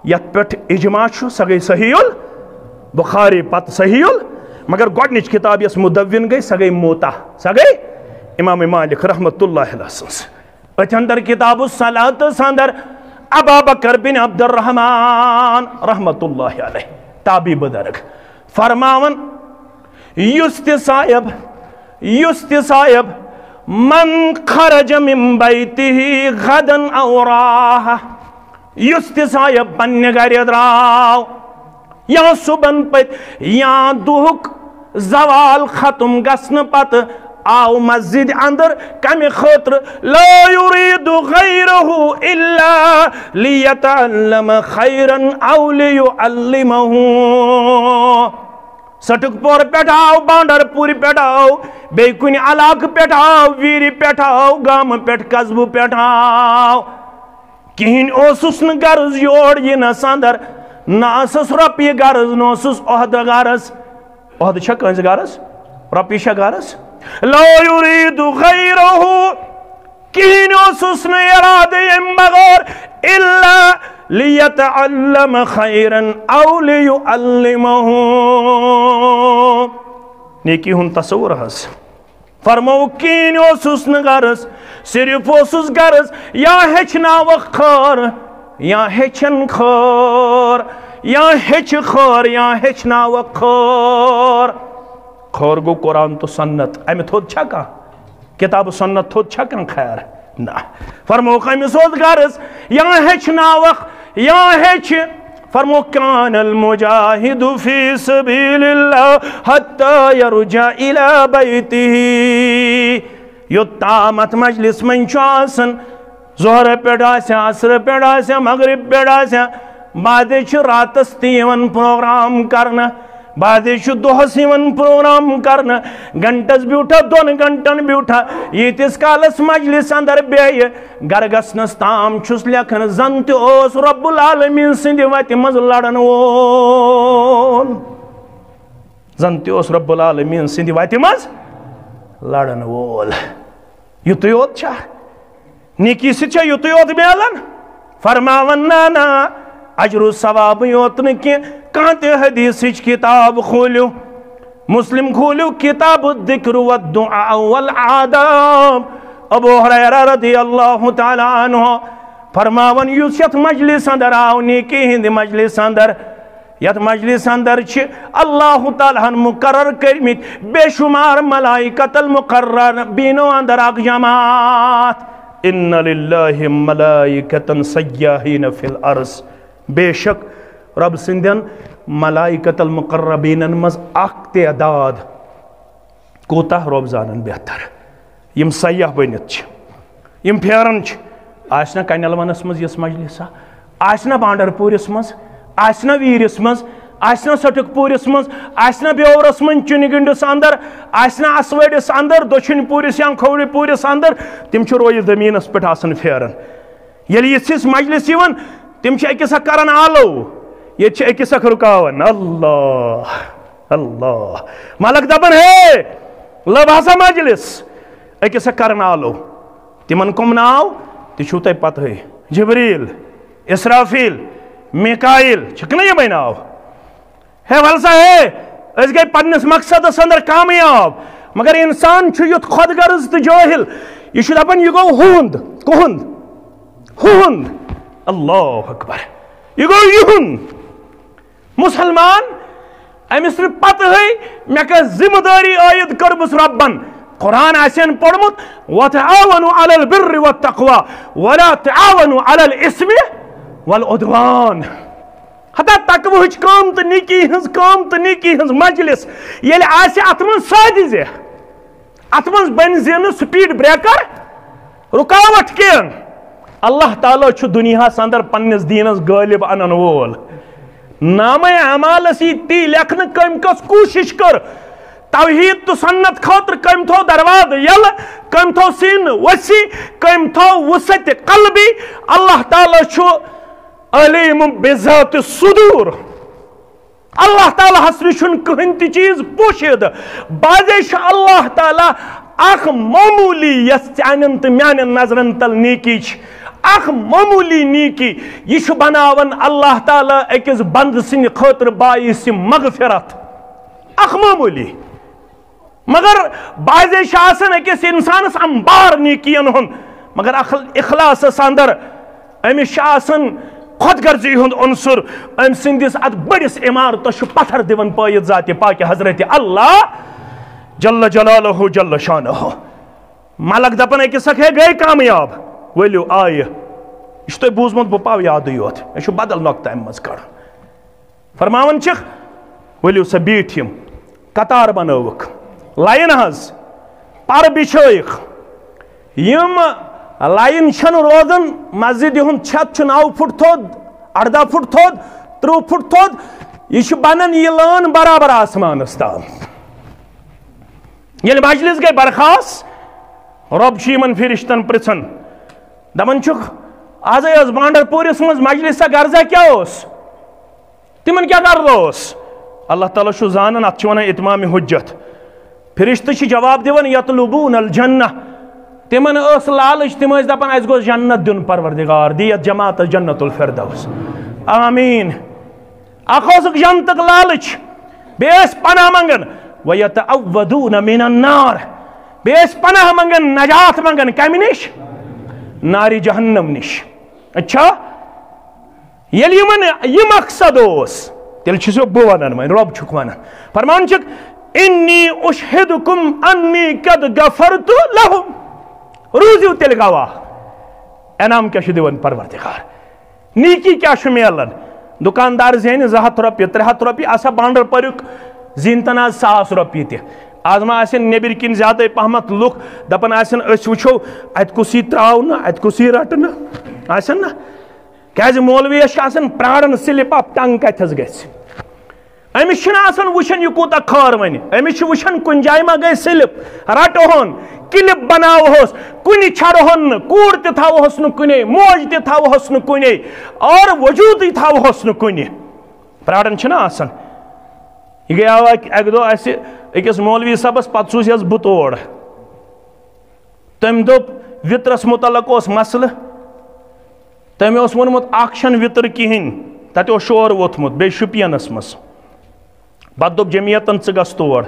یتھ پٮ۪ٹھ اجماع چھُ، سۄ گٔے صحیح البخاری، پتہٕ صحیح ال-، مگر گۄڈٕنِچ کِتاب یۄس مُدوِن گٔے، سۄ گٔے موطا، سۄ گٔے امام مالک رحمتہ اللہ علیہ سٕنٛز۔ أتھۍ اندر کتاب الصلاۃ اندر ابا بکر بن عبد الرحمن رحمتہ اللہ علیہ، تابعی بزرگ، فرماوان، یُس تہِ صاحب، یُس تہِ صاحب، من خرج من بیتہ غدا او راح، یُس تہِ صاحب پننہِ گرِ درٛاو، یا صُبحن پٔتۍ یا دُہُک زوال ختم گژھنہٕ پتہٕ آو مسجد اندر کمہِ خٲطرٕ؟ لا یرید غیرہ الا لیتعلم خیرا او لیعلمہ۔ سٹک پور پٮ۪ٹھ آو، بانڈر پوٗرِ پٮ۪ٹھ آو، بیٚیہِ کُنہِ علاقہٕ پٮ۪ٹھ آو، ویٖرِ پٮ۪ٹھ آو، گامہٕ پٮ۪ٹھ، قصبہٕ پٮ۪ٹھ آو۔ کِہیٖنۍ اوسُس نہٕ غرض یور یِنَس اندر، نہ ٲسٕس رۄپیہِ غرض، نہ اوسُس عہدٕ غرض۔ عہدٕ چھا کٲنٛسہِ غرض؟ رۄپیہِ چھا غرض؟ لا یرید غیرہ، کِہیٖنۍ اوسُس نہٕ ارادٕ ییٚمہِ بغٲر، الا لیتعلم خیرا او لیعلمہ۔ نیکی ہُنٛد تصور حظ۔ فرموو، کِہیٖنۍ اوسُس نہٕ غرض، صرف اوسُس غرض یا ہیٚچھناوَکھ خٲر، یا ہیٚچھن خٲر، یا ہیٚچھِ خٲر، یا ہیٚچھناوَکھ خٲر۔ خٲر گوٚو قرآن تہٕ سنت، اَمہِ تھوٚد چھا کانٛہہ؟ کتاب و سنت تھوٚد چھا کانٛہہ خیر؟ نہ۔ فرمووُکھ، أمِس اوس غرض یا ہیٚچھناوَکھ، یا ہیٚچھِ۔ فرمووُکھ، کان المجاہد فی سبیل اللہ حتی یرجع الی بیتہ۔ یوٚت تام اتھ مجلس منٛز چھُ آسان، ظہرٕ پٮ۪ٹھ آسہِ، عصرٕ پٮ۪ٹھ آسہِ، مغرب پٮ۪ٹھ آسہِ، بعضے چھُ راتس تہِ یِوان پروگرام کرنہٕ، بعضے چھُ دۄہس یِوان پروگرام کرنہٕ، گھنٹس بیوٗٹھا، دۄن گھنٹن بیوٗٹھا، ییٖتِس کالس مجلس اندر بیٚہہِ، گرٕ گژھنس تام چھُس لیکھان، زن تہِ اوس رب العالمین سٕنٛدِ وتہِ منٛز لڑن وول۔ زن تہِ اوس رب العالمین سٕنٛدِ وتہِ منٛز لڑن وول۔ یُتُے یوت چھا؟ نیکی سۭتۍ چھا یُتُے یوت میلان؟ فرماوان، نہ، نہ، اجر و ثوابٕے یوت نہٕ کینٛہہ، کانٛہہ تہِ حدیثٕچ کتاب کھوٗلِو، مسلم کھوٗلِو، کتاب الذکر والدعاء والآداب۔ ابو ہریرہ رضی اللہ تعالیٰ عنہ فرماوان، یُس یتھ مجلس اندر آو، نیکی ہٕنٛدِ مجلس اندر، یتھ مجلس اندر چھِ اللہ تعالیٰ ہن مقرر کٔرمٕتۍ بے شمار ملائکۃ المقربینو اندر اکھ جماعت، ان للہ ملائکۃ سیاحین فی الارض، بے شک رب سٕنٛدٮ۪ن ملائکۃ المقربینن منٛز اکھ تعداد۔ کوٗتاہ رۄب زانن بہتر۔ یِم سیاح بٔنِتھ چھِ، یِم پھیران چھِ، آسہِ نہ کنٮ۪ل ونس منٛز یِژھ مجلسا، آسہِ نہ بانڈر پوٗرِس منٛز، آسہِ نہ ویٖرِس منٛز، آسہِ نہ سٹک پوٗرِس منٛز، آسہِ نہ بیورس منٛز، چُنہِ گنڈس اندر، آسہِ نہ اسوٲڑِس اندر، دٔچھِنۍ پوٗرِس یا کھوورِ پوٗرِس اندر، تِم چھِ رویہِ زٔمیٖنس پٮ۪ٹھ آسان پھیران۔ ییٚلہِ یِژھ ہِش مجلس یِوان، تِم چھِ أکِس اکھ کران آلو، ییٚتہِ چھِ أکِس اکھ رُکاوان۔ اللہ، اللہ۔ ملک دپان، ہے، لٔب ہسا مجلس، أکِس اکھ کران آلو۔ تِمن کٕم ناو تہِ چھُو تۄہہِ پتہٕے۔ جبریل، اسرافیل، میکائیل، چھِکھ نہ یِمے ناو؟ ہے ول سا ہے، أسۍ گٔے پننِس مقصدس اندر کامیاب۔ مگر انسان چھُ یُتھ خود غرض تہٕ جٲہِل، یہِ چھُ دپان، یہِ گوٚو ہُہُنٛد۔ کُہُنٛد؟ ہُہُنٛد۔ اللہ اکبر۔ یہِ گوٚو یِہُنٛد۔ مسلمان، أمِس نہٕ پتہٕے مےٚ کۄس ذمہٕ دٲری عٲید کٔرمٕژ رۄبن۔ قرآن آسن پوٚرمُت، وتعاونوا علی البر والتقوی ولا تعاونوا علی الاثم والعدوان۔ ہتا تقوہٕچ کٲم تہٕ نیکی ہٕنٛز کٲم تہٕ نیکی ہٕنٛز مجلس ییٚلہِ آسہِ، اتھ منٛز سادِ زِ اتھ منٛز بنہِ زِ نہٕ سپیڈ بریکر، رکاوٹ کینٛہہ۔ اللہ تعالیٰ چھُ دُنیاہس اندر پننِس دیٖنس غٲلب انن وول۔ نامہ اعمالس یی تی لیکھنہٕ کٔمۍ کۄس کوٗشش کٔر، توحید تہٕ سنت خٲطرٕ کٔمۍ تھوٚو دروازٕ یلہٕ، کٔمۍ تھوٚو سیٖنہٕ وسیع، کٔمۍ تھوٚو وسعت قلبی۔ اللہ تعالیٰ چھُ علیم بذات الصدور۔ اللہ تعالیٰ ہس نِش چھُنہٕ کٕہٕنۍ تہِ چیٖز پوشیدٕ۔ بعضے چھُ اللہ تعالیٰ اکھ معموٗلی یۄس چانٮ۪ن تہٕ میانٮ۪ن نظرن تل نیکی چھِ، اکھ معموٗلی نیکی، یہِ چھُ بناوان اللہ تعالیٰ أکِس بندٕ سٕنٛدِ خٲطرٕ باعث مغفرت۔ اکھ معموٗلی۔ مگر بعضے چھِ آسان أکِس اِنسانَس اَمبار نیکیَن ہُنٛد، مگر اخل-، اخلاصَس اندر أمِس چھِ آسان خۄد غرضی ہُنٛد عنصر۔ أمۍ سٕنٛدِس اَتھ بٔڑِس عمارتَس چھُ پتھر دِوان پٲیِتھ ذاتِ پاکِ حضرت اللہ جل جلالہ جل شانہ۔ ملک دَپان أکِس اکھ، ہے گٔے کامیاب، ؤلِو آیہِ۔ یہِ چھُ تۄہہِ بوٗزمُت، بہٕ پاو یادٕے یوت، مےٚ چھُ بدل نۄقطہٕ اَمہِ منٛز کڑُن۔ فرماوان چھِکھ، ؤلِو سا بیٖٹھۍ یِم، قطار بنٲوٕکھ، line حظ، پَر بِچھٲیِکھ۔ یِم line چھَنہٕ روزان، مسجدِ ہُنٛد چھت چھُ نَو فُٹ تھوٚد، اَرداہ فُٹ تھوٚد، ترٕٛہ فُٹ تھوٚد، یہِ چھُ بنان یہِ لٲن برابر آسمانَس تام۔ ییٚلہِ مجلس گٔے برخاست، رۄب چھُ یِمن فرشتن پرژھان، دپان چھُکھ، "ازے ٲس بانڈر پوٗرِس منٛز مجلس، سا غرضا کیٛاہ اوس؟ تِمن کیٛاہ غرض اوس؟" اللہ تعالیٰ چھُ زانان، اتھ چھِ ونان اتمام حجت۔ فرشتہٕ چھِ جواب دِوان، "یطلبون الجنہ"، تِمن ٲس لالٕچ، تِم ٲسۍ دپان، "اسہِ گوٚژھ جنت دیُن پروردگار، دِ یتھ جماعتس جنت الفردوس، آمین۔" اکھ اوسُکھ جنتُک لالٕچ، بیٚیہِ ٲسۍ پناہ منگان، "وَيَتَعَوَّذُونَ مِنَ النَّارِ"، بیٚیہِ ٲسۍ پناہ منگان، نجات منگان کمہِ نِش؟ نارِ جہنم نِش۔ اچھا، ییٚلہِ یِمن یہِ مقصد اوس، تیٚلہِ چھُس بہٕ ونان، وۄنۍ رۄب چھُکھ ونان، فرمان چھُکھ، "إِنِّي أُشْهِدُكُمْ أَنِّي قَدْ غَفَرْتُ لَهُمْ"، روٗزِو تیٚلہِ گواہ، انعام کیٛاہ چھُ دِوان پروردگار؟ نیکی کیٛاہ چھُ میلان؟ دُکاندار زینہِ زٕ ہتھ رۄپیہِ، ترٛےٚ ہتھ رۄپیہِ، آسا بانڈر پوریُک زیٖنتن آز ساس رۄپیہِ تہِ۔ آز ما آسن نیٚبٕرۍ کِنۍ زیادَے پہمتھ لُکھ دَپان آسن، "أسۍ وٕچھو اَتہِ کُس یی ترٛاونہٕ، اَتہِ کُس یی رَٹنہٕ"، آسن نہ؟ کیٛازِ مولویَس چھِ آسان پرٛاران slip of tongue کَتھَس گژھِ۔ أمِس چھِنہٕ آسان وٕچھان یہِ کوٗتاہ خٲر وَنہِ، أمِس چھِ وٕچھان کُنہِ جایہِ ما گٔے slip، رَٹہون، clip بناوہوس، کُنہِ چھَڑہون نہٕ، کوٗر تہِ تھاوہوس نہٕ کُنے، موج تہِ تھاوہوس نہٕ کُنے، اور وجوٗدٕے تھاوہوس نہٕ کُنہِ۔ پرٛاران چھِنہ آسان۔ یہِ گٔیاو اَکہِ، اَکہِ دۄہ اَسہِ أکِس مولوی صٲبَس، پَتہٕ سوٗز یَس بہٕ تور۔ تٔمۍ دوٚپ، وِطرَس مُتعلق اوس مسلہٕ۔ تٔمۍ اوس ووٚنمُت، اَکھ چھَنہٕ وِطر کِہیٖنۍ، تَتہِ اوس شور ووٚتھمُت، بیٚیہِ شُپینَس منٛز۔ پَتہٕ دوٚپ جمعیتَن، "ژٕ گژھ تور۔"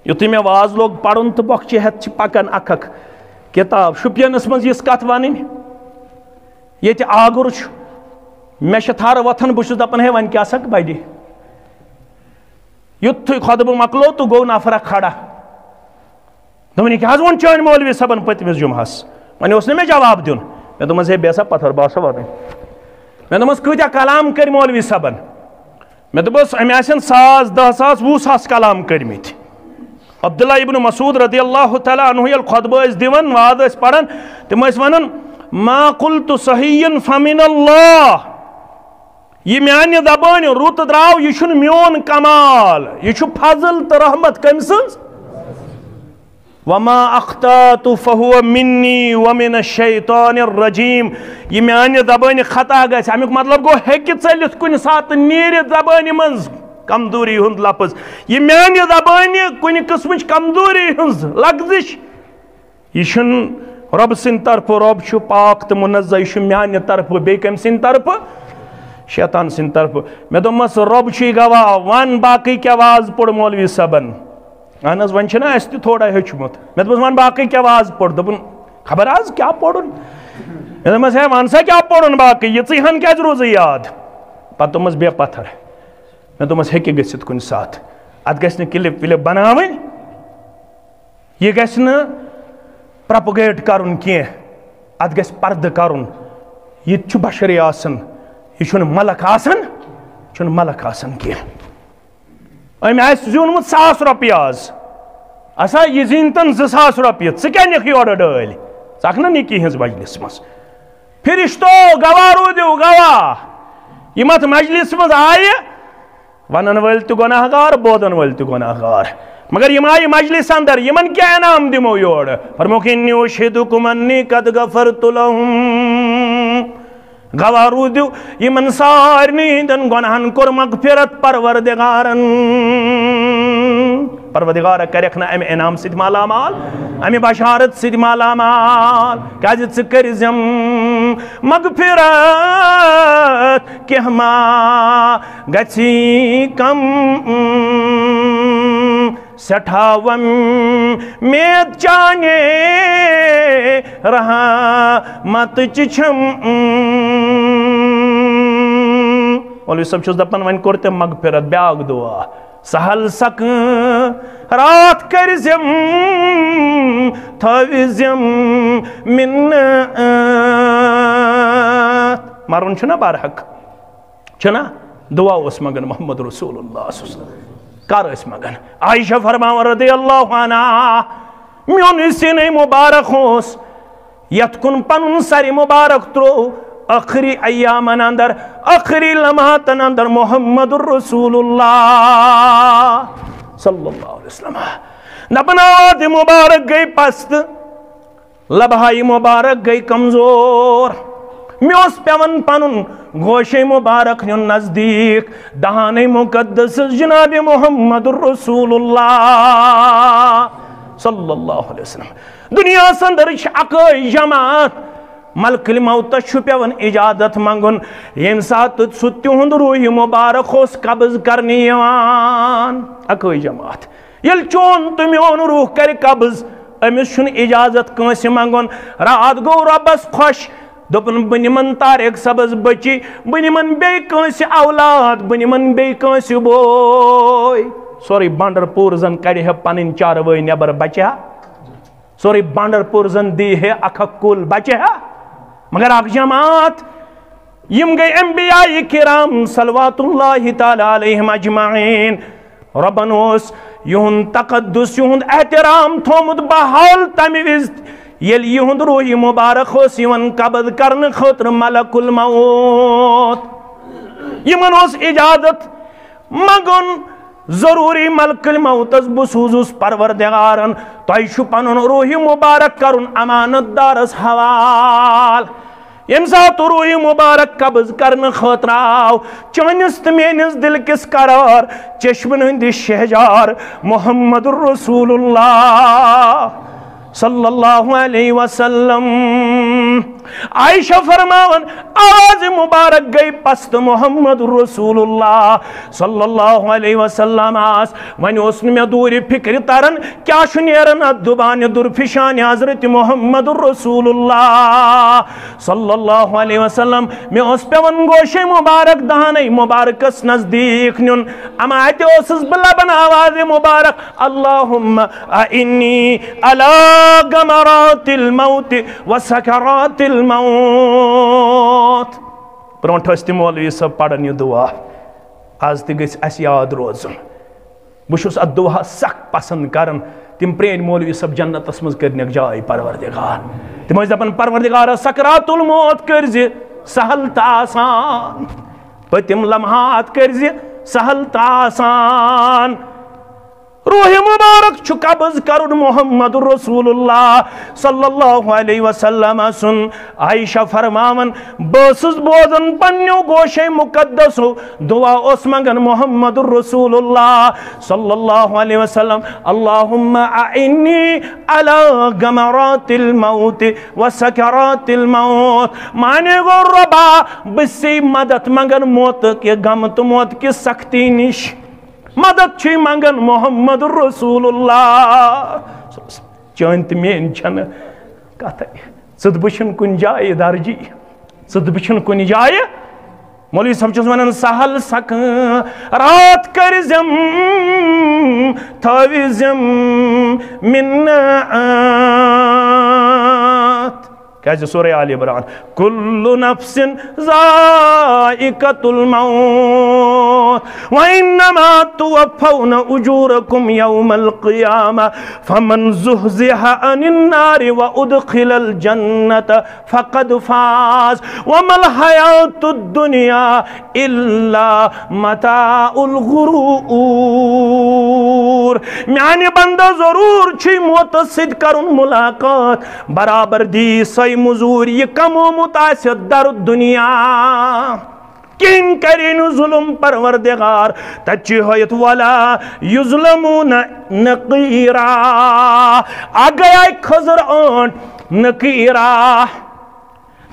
یُتھُے مےٚ واز لوگ پَرُن تہٕ بۄکھچہِ ہٮ۪تھ چھِ پَکان اَکھ اَکھ کِتاب۔ شُپینَس منٛز یِژھ کَتھ وَنٕنۍ، ییٚتہِ آگُر چھُ، مےٚ چھِ تھَر وۄتھان، بہٕ چھُس دَپان، "ہے، وۄنۍ کیٛاہ سا بَنہِ؟" یُتھُے خۄطبہٕ مۄکلو تہٕ گوٚو نفرہ کھڑا۔ دوٚپُن، "یہِ کیٛاہ حظ ووٚن چٲنۍ مولوی صٲبن پٔتمِس جمعہس؟" وۄنۍ اوس نہٕ مےٚ جواب دیُن۔ مےٚ دوٚپمَس، "ہے، بیٚہہ سا پَتھر، بہٕ آسہٕ وَنٕنۍ۔" مےٚ دوٚپمَس، "کۭتیٛاہ کلام کٔرۍ مولوی صٲبن؟" مےٚ دوٚپمَس، "أمۍ آسن ساس، دَہ ساس، وُہ ساس کلام کٔرۍمٕتۍ۔" عبداللہ ابن مسعود رضی اللہ تعالیٰ عنہ ییٚلہِ خطبہٕ ٲسۍ دِوان، وعظ ٲسۍ پران، تِم ٲسۍ وَنان، "ما قلت صحیح فمن اللہ۔" یہِ میانہِ زبٲنۍ رُت درٛاو، یہِ چھُنہٕ میون کمال، یہِ چھُ فضل تہٕ رحمت کٔمۍ سٕنٛز؟ "وما اخطأت فهو مني ومن الشيطان الرجيم۔" یہِ میانہِ زبٲنۍ خطا گژھِ، امیُک مطلب گوٚو، ہیٚکہِ ژٔلِتھ کُنہِ ساتہٕ، نیرِ زبٲنہِ منٛز کمزوری ہُنٛد لفظ۔ یہِ میانہِ زبٲنہِ کُنہِ قٕسمٕچ کمزوری ہٕنٛز لغزش، یہِ چھُنہٕ رۄب سٕنٛدِ طرفہٕ، رۄب چھُ پاک تہٕ منزہ، یہِ چھُ میانہِ طرفہٕ، بیٚیہِ کٔمۍ سٕنٛدِ طرفہٕ؟ شیطان سٕنٛدِ طرفہٕ۔ مےٚ دوٚپمَس، "رۄب چھُے گواہ، وَن باقٕے کیٛاہ واز پوٚر مولوی صٲبن؟" اہن حظ، وۄنۍ چھُنہ اَسہِ تہِ تھوڑا ہیوٚچھمُت۔ مےٚ دوٚپمَس، "وَن باقٕے کیٛاہ واز پوٚر؟" دوٚپُن، "خبر آز کیٛاہ پوٚرُن؟" مےٚ دوٚپمَس، "ہے، وَن سا کیٛاہ پوٚرُن باقٕے، یِژٕے ہَن کیٛازِ روزٕے یاد؟" پَتہٕ دوٚپمَس، "بیٚہہ پَتھر۔" مےٚ دوٚپمَس، "ہیٚکہِ گٔژھِتھ کُنہِ ساتہٕ، اَتھ گژھِ نہٕ clip وِلِپ بَناوٕنۍ۔" یہِ گژھِ نہٕ propagate کرُن کینٛہہ، اتھ گژھِ پردٕ کرُن۔ یہِ تہِ چھُ بشرے آسان، یہِ چھُنہٕ ملک آسان، چھُنہٕ ملک آسان کینٛہہ۔ أمۍ آسہِ زیوٗنمُت ساس رۄپیہِ آز، اسا یہِ زیٖنتن زٕ ساس رۄپیہِ، ژٕ کیٛاہ نِکھ یورٕ ڈٲلۍ؟ ژٕ آکھ نہ نِکی ہٕنٛز مجلس منٛز۔ فرشتو، گواہ روٗدِو، گواہ۔ یِم اتھ مجلس منٛز آیہِ، ونن وٲلۍ تہِ گۄناہ گار، بوزن وٲلۍ تہِ گۄناہ گار۔ مگر یِم آیہِ مجلس اندر، یِمن کیٛاہ انعام دِمو یورٕ؟ فرموکھ، "انی اشہدکم انی قد غفرت لہم۔" گواہ روٗدِو، یِمن سارنٕے ہٕنٛدٮ۪ن گۄناہن کوٚر مغفرت پروردگارن۔ پروردگار کرکھ نہ امہِ انعام سۭتۍ مالا مال، امہِ بشارت سۭتۍ مالا مال، کیازِ ژٕ کٔرزٮ۪م مغفرت، کینٛہہ ما گژھی کم۔ سٮ۪ٹھاہ وۄمید چانہِ رحمتٕچ چھم۔ مولوی صٲب چھُس دَپان، وۄنۍ کوٚر تٔمۍ مغفرت، بیٛاکھ دُعا، سہل سکٲرات کٔرۍ زِم، تھٲوۍ زِم مِنت۔ مَرُن چھُنہ برحق؟ چھُنہ؟ دُعا اوس منٛگان محمد رسول اللہ صلی اللہ علیہ وسلم۔ کر ٲسۍ منٛگان؟ عائشہ فرماوان رضی اللہ عنہا، میون یُس سیٖنَے مُبارک اوس، یَتھ کُن پَنُن سَرِ مُبارک ترٛوو، ٲخری ایامَن اندر، ٲخری لمحاتَن اندر محمد رسول اللہ صلی اللہ علیہ وسلم۔ دَپان، آوازِ مُبارک گٔے پست، لبہٕ ہائے مُبارک گٔے کمزور۔ مےٚ اوس پٮ۪وان پنُن گوشے مُبارک نیُن نزدیٖک دہانَے مُقدس جناب محمد رسول اللہ صلی اللہ علیہ وسلم۔ دُنیاہَس اندر چھِ اَکٲے جماعت، ملکُ الموتَس چھُ پٮ۪وان اجازت منٛگُن، ییٚمہِ ساتہٕ سُہ تِہُنٛد روحِ مُبارک اوس قبض کرنہٕ یِوان۔ اَکٲے جماعت۔ ییٚلہِ چون تہٕ میون روح کرِ قبض، أمِس چھُنہٕ اجازت کٲنٛسہِ منٛگُن۔ راتھ گوٚو رۄبس خۄش، دوٚپُن، "بہٕ نِمن طارق صٲبس بٔچی، بہٕ نِمن بیٚیہِ کٲنٛسہِ اولاد، بہٕ نِمن بیٚیہِ کٲنٛسہِ بوے۔" سورُے بنڈر پوٗر زن کڑِ ہے پنٕنۍ چاروٲے نٮ۪بر، بچہِ ہا۔ سورُے بنڈر پوٗر زن دی ہے اکھ اکھ کُل، بچہِ ہا۔ مگر اکھ جماعت، یِم گٔے انبیاء کرام صلوات اللہ تعالیٰ علیہم اجمعین۔ رۄبن اوس یِہُنٛد تقدس، یِہُنٛد احترام تھومُت بحال تمہِ وِزِ، ییٚلہِ یِہُنٛد روحِ مُبارک اوس یِوان قبض کرنہٕ خٲطرٕ ملک الموت۔ یِمن اوس اجازت منٛگُن ضروٗری ملک الموتس، بہٕ سوٗزُس پروردگارن، تۄہہِ چھُ پنُن روحِ مُبارک کرُن امانت دارس حوال۔ ییٚمہِ ساتہٕ روحِ مُبارک قبض کرنہٕ خٲطرٕ آو، چٲنِس تہٕ میٲنِس دِل کِس قرار چشمن ہٕنٛدِ شہجار محمد رسول اللہ صلی اللہ علیہ وسلم۔ عائشہ فرماوان، آوازِ مُبارک گٔے پست، محمد رسول اللہ صلی اللہ علیہ وسلم آس۔ وۄنۍ اوس نہٕ مےٚ دوٗرِ فِکرِ تران، کیٛاہ چھُ نیران اَتھ دُبانہِ درفشانہِ حضرت محمد رسول اللہ صلی اللہ علیہ وسلم۔ مےٚ اوس پٮ۪وان گوشے مُبارک دہانَے مُبارکس نزدیٖک نیُن، اَمہِ اَتہِ اوسُس بہٕ لبان آوازِ مُبارک، اللہم اعنی علی غمرات الموت و سکرات الموت۔ برونٛٹھ ٲسۍ تِم مولوی صٲب پران یہِ دُعا، از تہِ گژھِ اَسہِ یاد روزُن۔ بہٕ چھُس اَتھ دُعاہَس سخ پسنٛد کران۔ تِم پرٛٲنۍ مولوی صٲب جنتس منٛز کٔرنَکھ جاے پروردگار۔ تِم ٲسۍ دَپان، پروردگارا، سکرات الموت کٔرۍ زِ سہل تہٕ آسان، پٔتِم لمحات کٔرۍ زِ سہل تہٕ آسان۔ روحِ مُبارک چھُ قبض کرُن محمد رسول اللہ صلی اللہ علیہ وسلم سُنٛد۔ عائشہ فرماوان، بہٕ ٲسٕس بوزان پننیو گوشے مُقدسو دُعا اوس منٛگان محمد رسول اللہ صلی اللہ علیہ وسلم، اللہم اعنی علی غمرات الموت و سکرات الموت۔ معنی گوٚو، رۄبا، بہٕ چھُسے مدد منٛگان موتہٕ کہِ غم تہٕ موتہٕ کہِ سختی نِش۔ مدد چھُے منٛگان محمد رسول اللہ۔ چٲنۍ تہٕ میٲنۍ چھنہٕ کتھے۔ ژٕ تہٕ بہٕ چھِنہٕ کُنہِ جایہِ درجی۔ ژٕ تہٕ بہٕ چھِنہٕ کُنہِ جایہِ۔ مولوی صٲب چھُس ونان، سہل سکٲرات کٔرۍ زِم، تھٲوۍ زِم مِنت۔ کیازِ سورہ آل عمران، کل نفس ذائقۃ الموت وانما توفون اجورکم یوم القیامہ فمن زحزح عن النار وادخل الجنۃ فقد فاز وما الحیات الدنیا الا متاع الغرور۔ میانہِ بندہ، ضرور چھُے موتس سۭتۍ کرُن ملاقات، برابر دی سۄے مزوٗرۍ یہِ کمومُت آسہِ در دنیا۔ کِہیٖنۍ کرے نہٕ ظلم پروردگار۔ تتہِ چھُ ہٲیِتھ ولا یظلمون نقیرا۔ اکھ گٔیے کھٔزٕر ٲنٹ نقیرا۔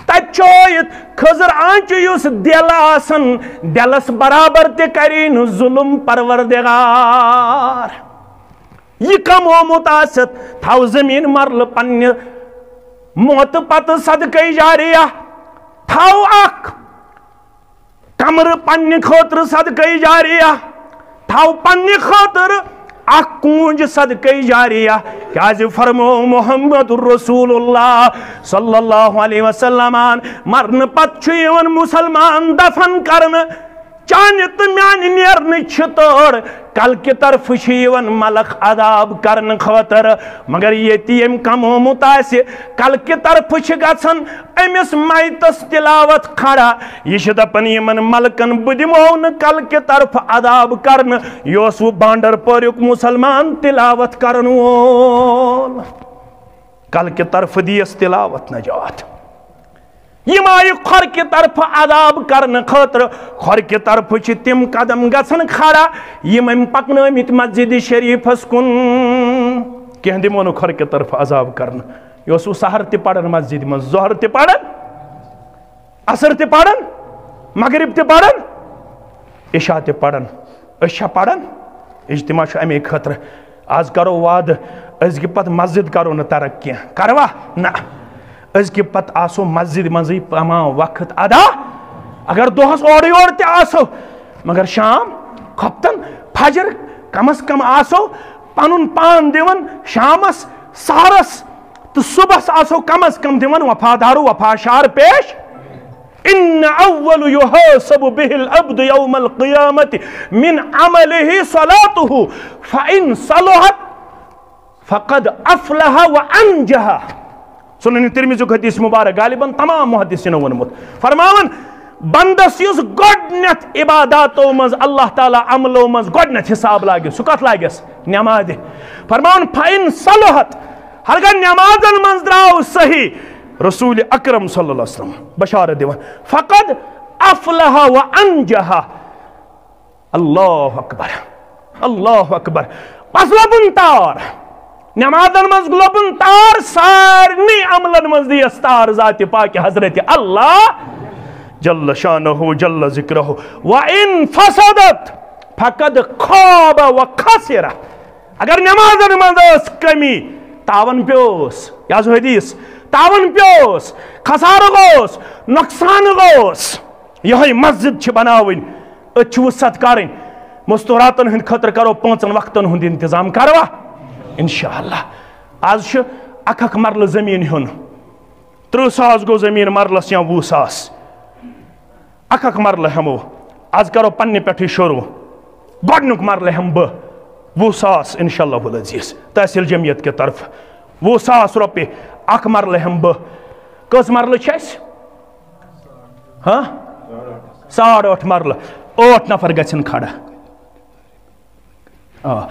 تتہِ چھُ ہٲیِتھ کھٔزٕر آنچہِ یُس دِل آسان، دِلس برابر تہِ کرے نہٕ ظلم پروردگار۔ یہِ کمومُت آسٮ۪تھ، تھاو زٔمیٖن مرلہٕ پننہِ موتہٕ پتہٕ صدقے جاریہ، تھاو اکھ کمرٕ پننہِ خٲطرٕ صدقے جاریہ، تھاو پننہِ خٲطرٕ اکھ کوٗنج صدقے جاریہ۔ کیازِ فرمو محمد رسول اللہ صلی اللہ علیہ وسلمن، مرنہٕ پتہٕ چھُ یِوان مسلمان دفن کرنہٕ، چانہِ تہٕ میانہِ نیرنٕچ چھِ تٲر۔ کلکہِ طرفہٕ چھِ یِوان ملک عذاب کرنہٕ خٲطرٕ، مگر ییٚتہِ ییٚمۍ کمومُت آسہِ، کلکہِ طرفہٕ چھِ گژھان أمِس میتس تلاوت کھڑا۔ یہِ چھِ دپان یِمن ملکن، بہٕ دِمو نہٕ کلکہِ طرفہٕ عذاب کرنہٕ، یہِ اوس وۄنۍ بانڈر پوریُک مسلمان تلاوت کرن وول۔ کلکہِ طرفہٕ دیس تلاوت نجات۔ یِم آیہِ کھۄرکہِ طرفہٕ عذاب کرنہٕ خٲطرٕ۔ کھۄرکہِ طرفہٕ چھِ تِم قدم گژھان کھڑا، یِم أمۍ پکنٲومٕتۍ مسجد شریفس کُن۔ کینٛہہ دِمو نہٕ کھۄرکہِ طرفہٕ عذاب کرنہٕ۔ یہِ اوس وۄنۍ سحر تہِ پران مسجد منٛز، ظہر تہِ پران، عصر تہِ پران، مغرب تہِ پران، عشاء تہِ پران۔ أسۍ چھا پران؟ اجتماع چھُ اَمے خٲطرٕ۔ آز کرو وعدٕ، أزکہِ پتہٕ مسجد کرو نہٕ ترک کینٛہہ۔ کروا؟ نہ۔ أزکہِ پتہٕ آسو مسجد منٛزٕے تمام وقت ادا۔ اگر دۄہس اورٕ یورٕ تہِ آسو، مگر شام خۄفتن فجر کم از کم آسو پنُن پان دِوان شامس، سحرس تہٕ صبحس آسو کم از کم دِوان وفادار و وفاشار پیش۔ ان اول یحاسب به العبد یوم القیامة من عمله صلاته فان صلحت فقد افلح وانجح۔ سنن ترمذیُک حدیث مبارک، غالباً تمام محدثینو ووٚنمُت، فرماوان، بندس یُس گۄڈنیتھ عباداتو منٛز اللہ تعالیٰ عملو منٛز گۄڈنیتھ حساب لاگہِ، سُہ کتھ لاگٮ۪س؟ نمازِ۔ فرماوان، فَإِن صَلَحَتْ، ہرگاہ نمازن منٛز درٛاو صحیح، رسول اکرم صلی اللہ علیہ وسلم بشارت دِوان، فقد افلح و انجح۔ اللہ اکبر، اللہ اکبر۔ پس لوٚبُن تار، نمازن منٛز لوٚبُن تار، سارنٕے عملن منٛز دیس تار ذاتِ پاکِ حضرت اللہ جل شانہ جل ذکرہ۔ وَإِن فَسَدَتْ فَقَدْ خَابَ وَخَسِرَ۔ اگر نمازن منٛز ٲس کمی، تاون پیوس، یہِ حظ حدیث، تاون پیوس، خسارٕ گوس، نۄقصان گوس۔ یِہوٚے مسجد چھِ بناوٕنۍ، أتھۍ چھِ وُسعت کَرٕنۍ۔ مستوراتن ہٕنٛدِ خٲطرٕ کَرو پانٛژن وقتن ہُنٛد انتظام، کَروا؟ انشاءاللہ۔ آز چھُ اکھ اکھ مرلہٕ زٔمیٖن ہیوٚن، تٕرٛہ ساس گوٚو زٔمیٖن مرلس یا وُہ ساس۔ اکھ اکھ مرلہٕ ہٮ۪مو۔ آز کَرو پننہِ پٮ۪ٹھٕے شروٗع۔ گۄڈٕنیُک مرلہٕ ہٮ۪مہٕ بہٕ وُہ ساس انشاءاللہ العزیز تحصیل جمعیت کہِ طرفہٕ۔ وُہ ساس رۄپیہِ اکھ مرلہٕ ہٮ۪مہٕ بہٕ۔ کٔژ مرلہٕ چھِ اَسہِ؟ ہاں؟ ساڑ ٲٹھ مرلہٕ۔ ٲٹھ نفر گژھن کھڑا۔ آ۔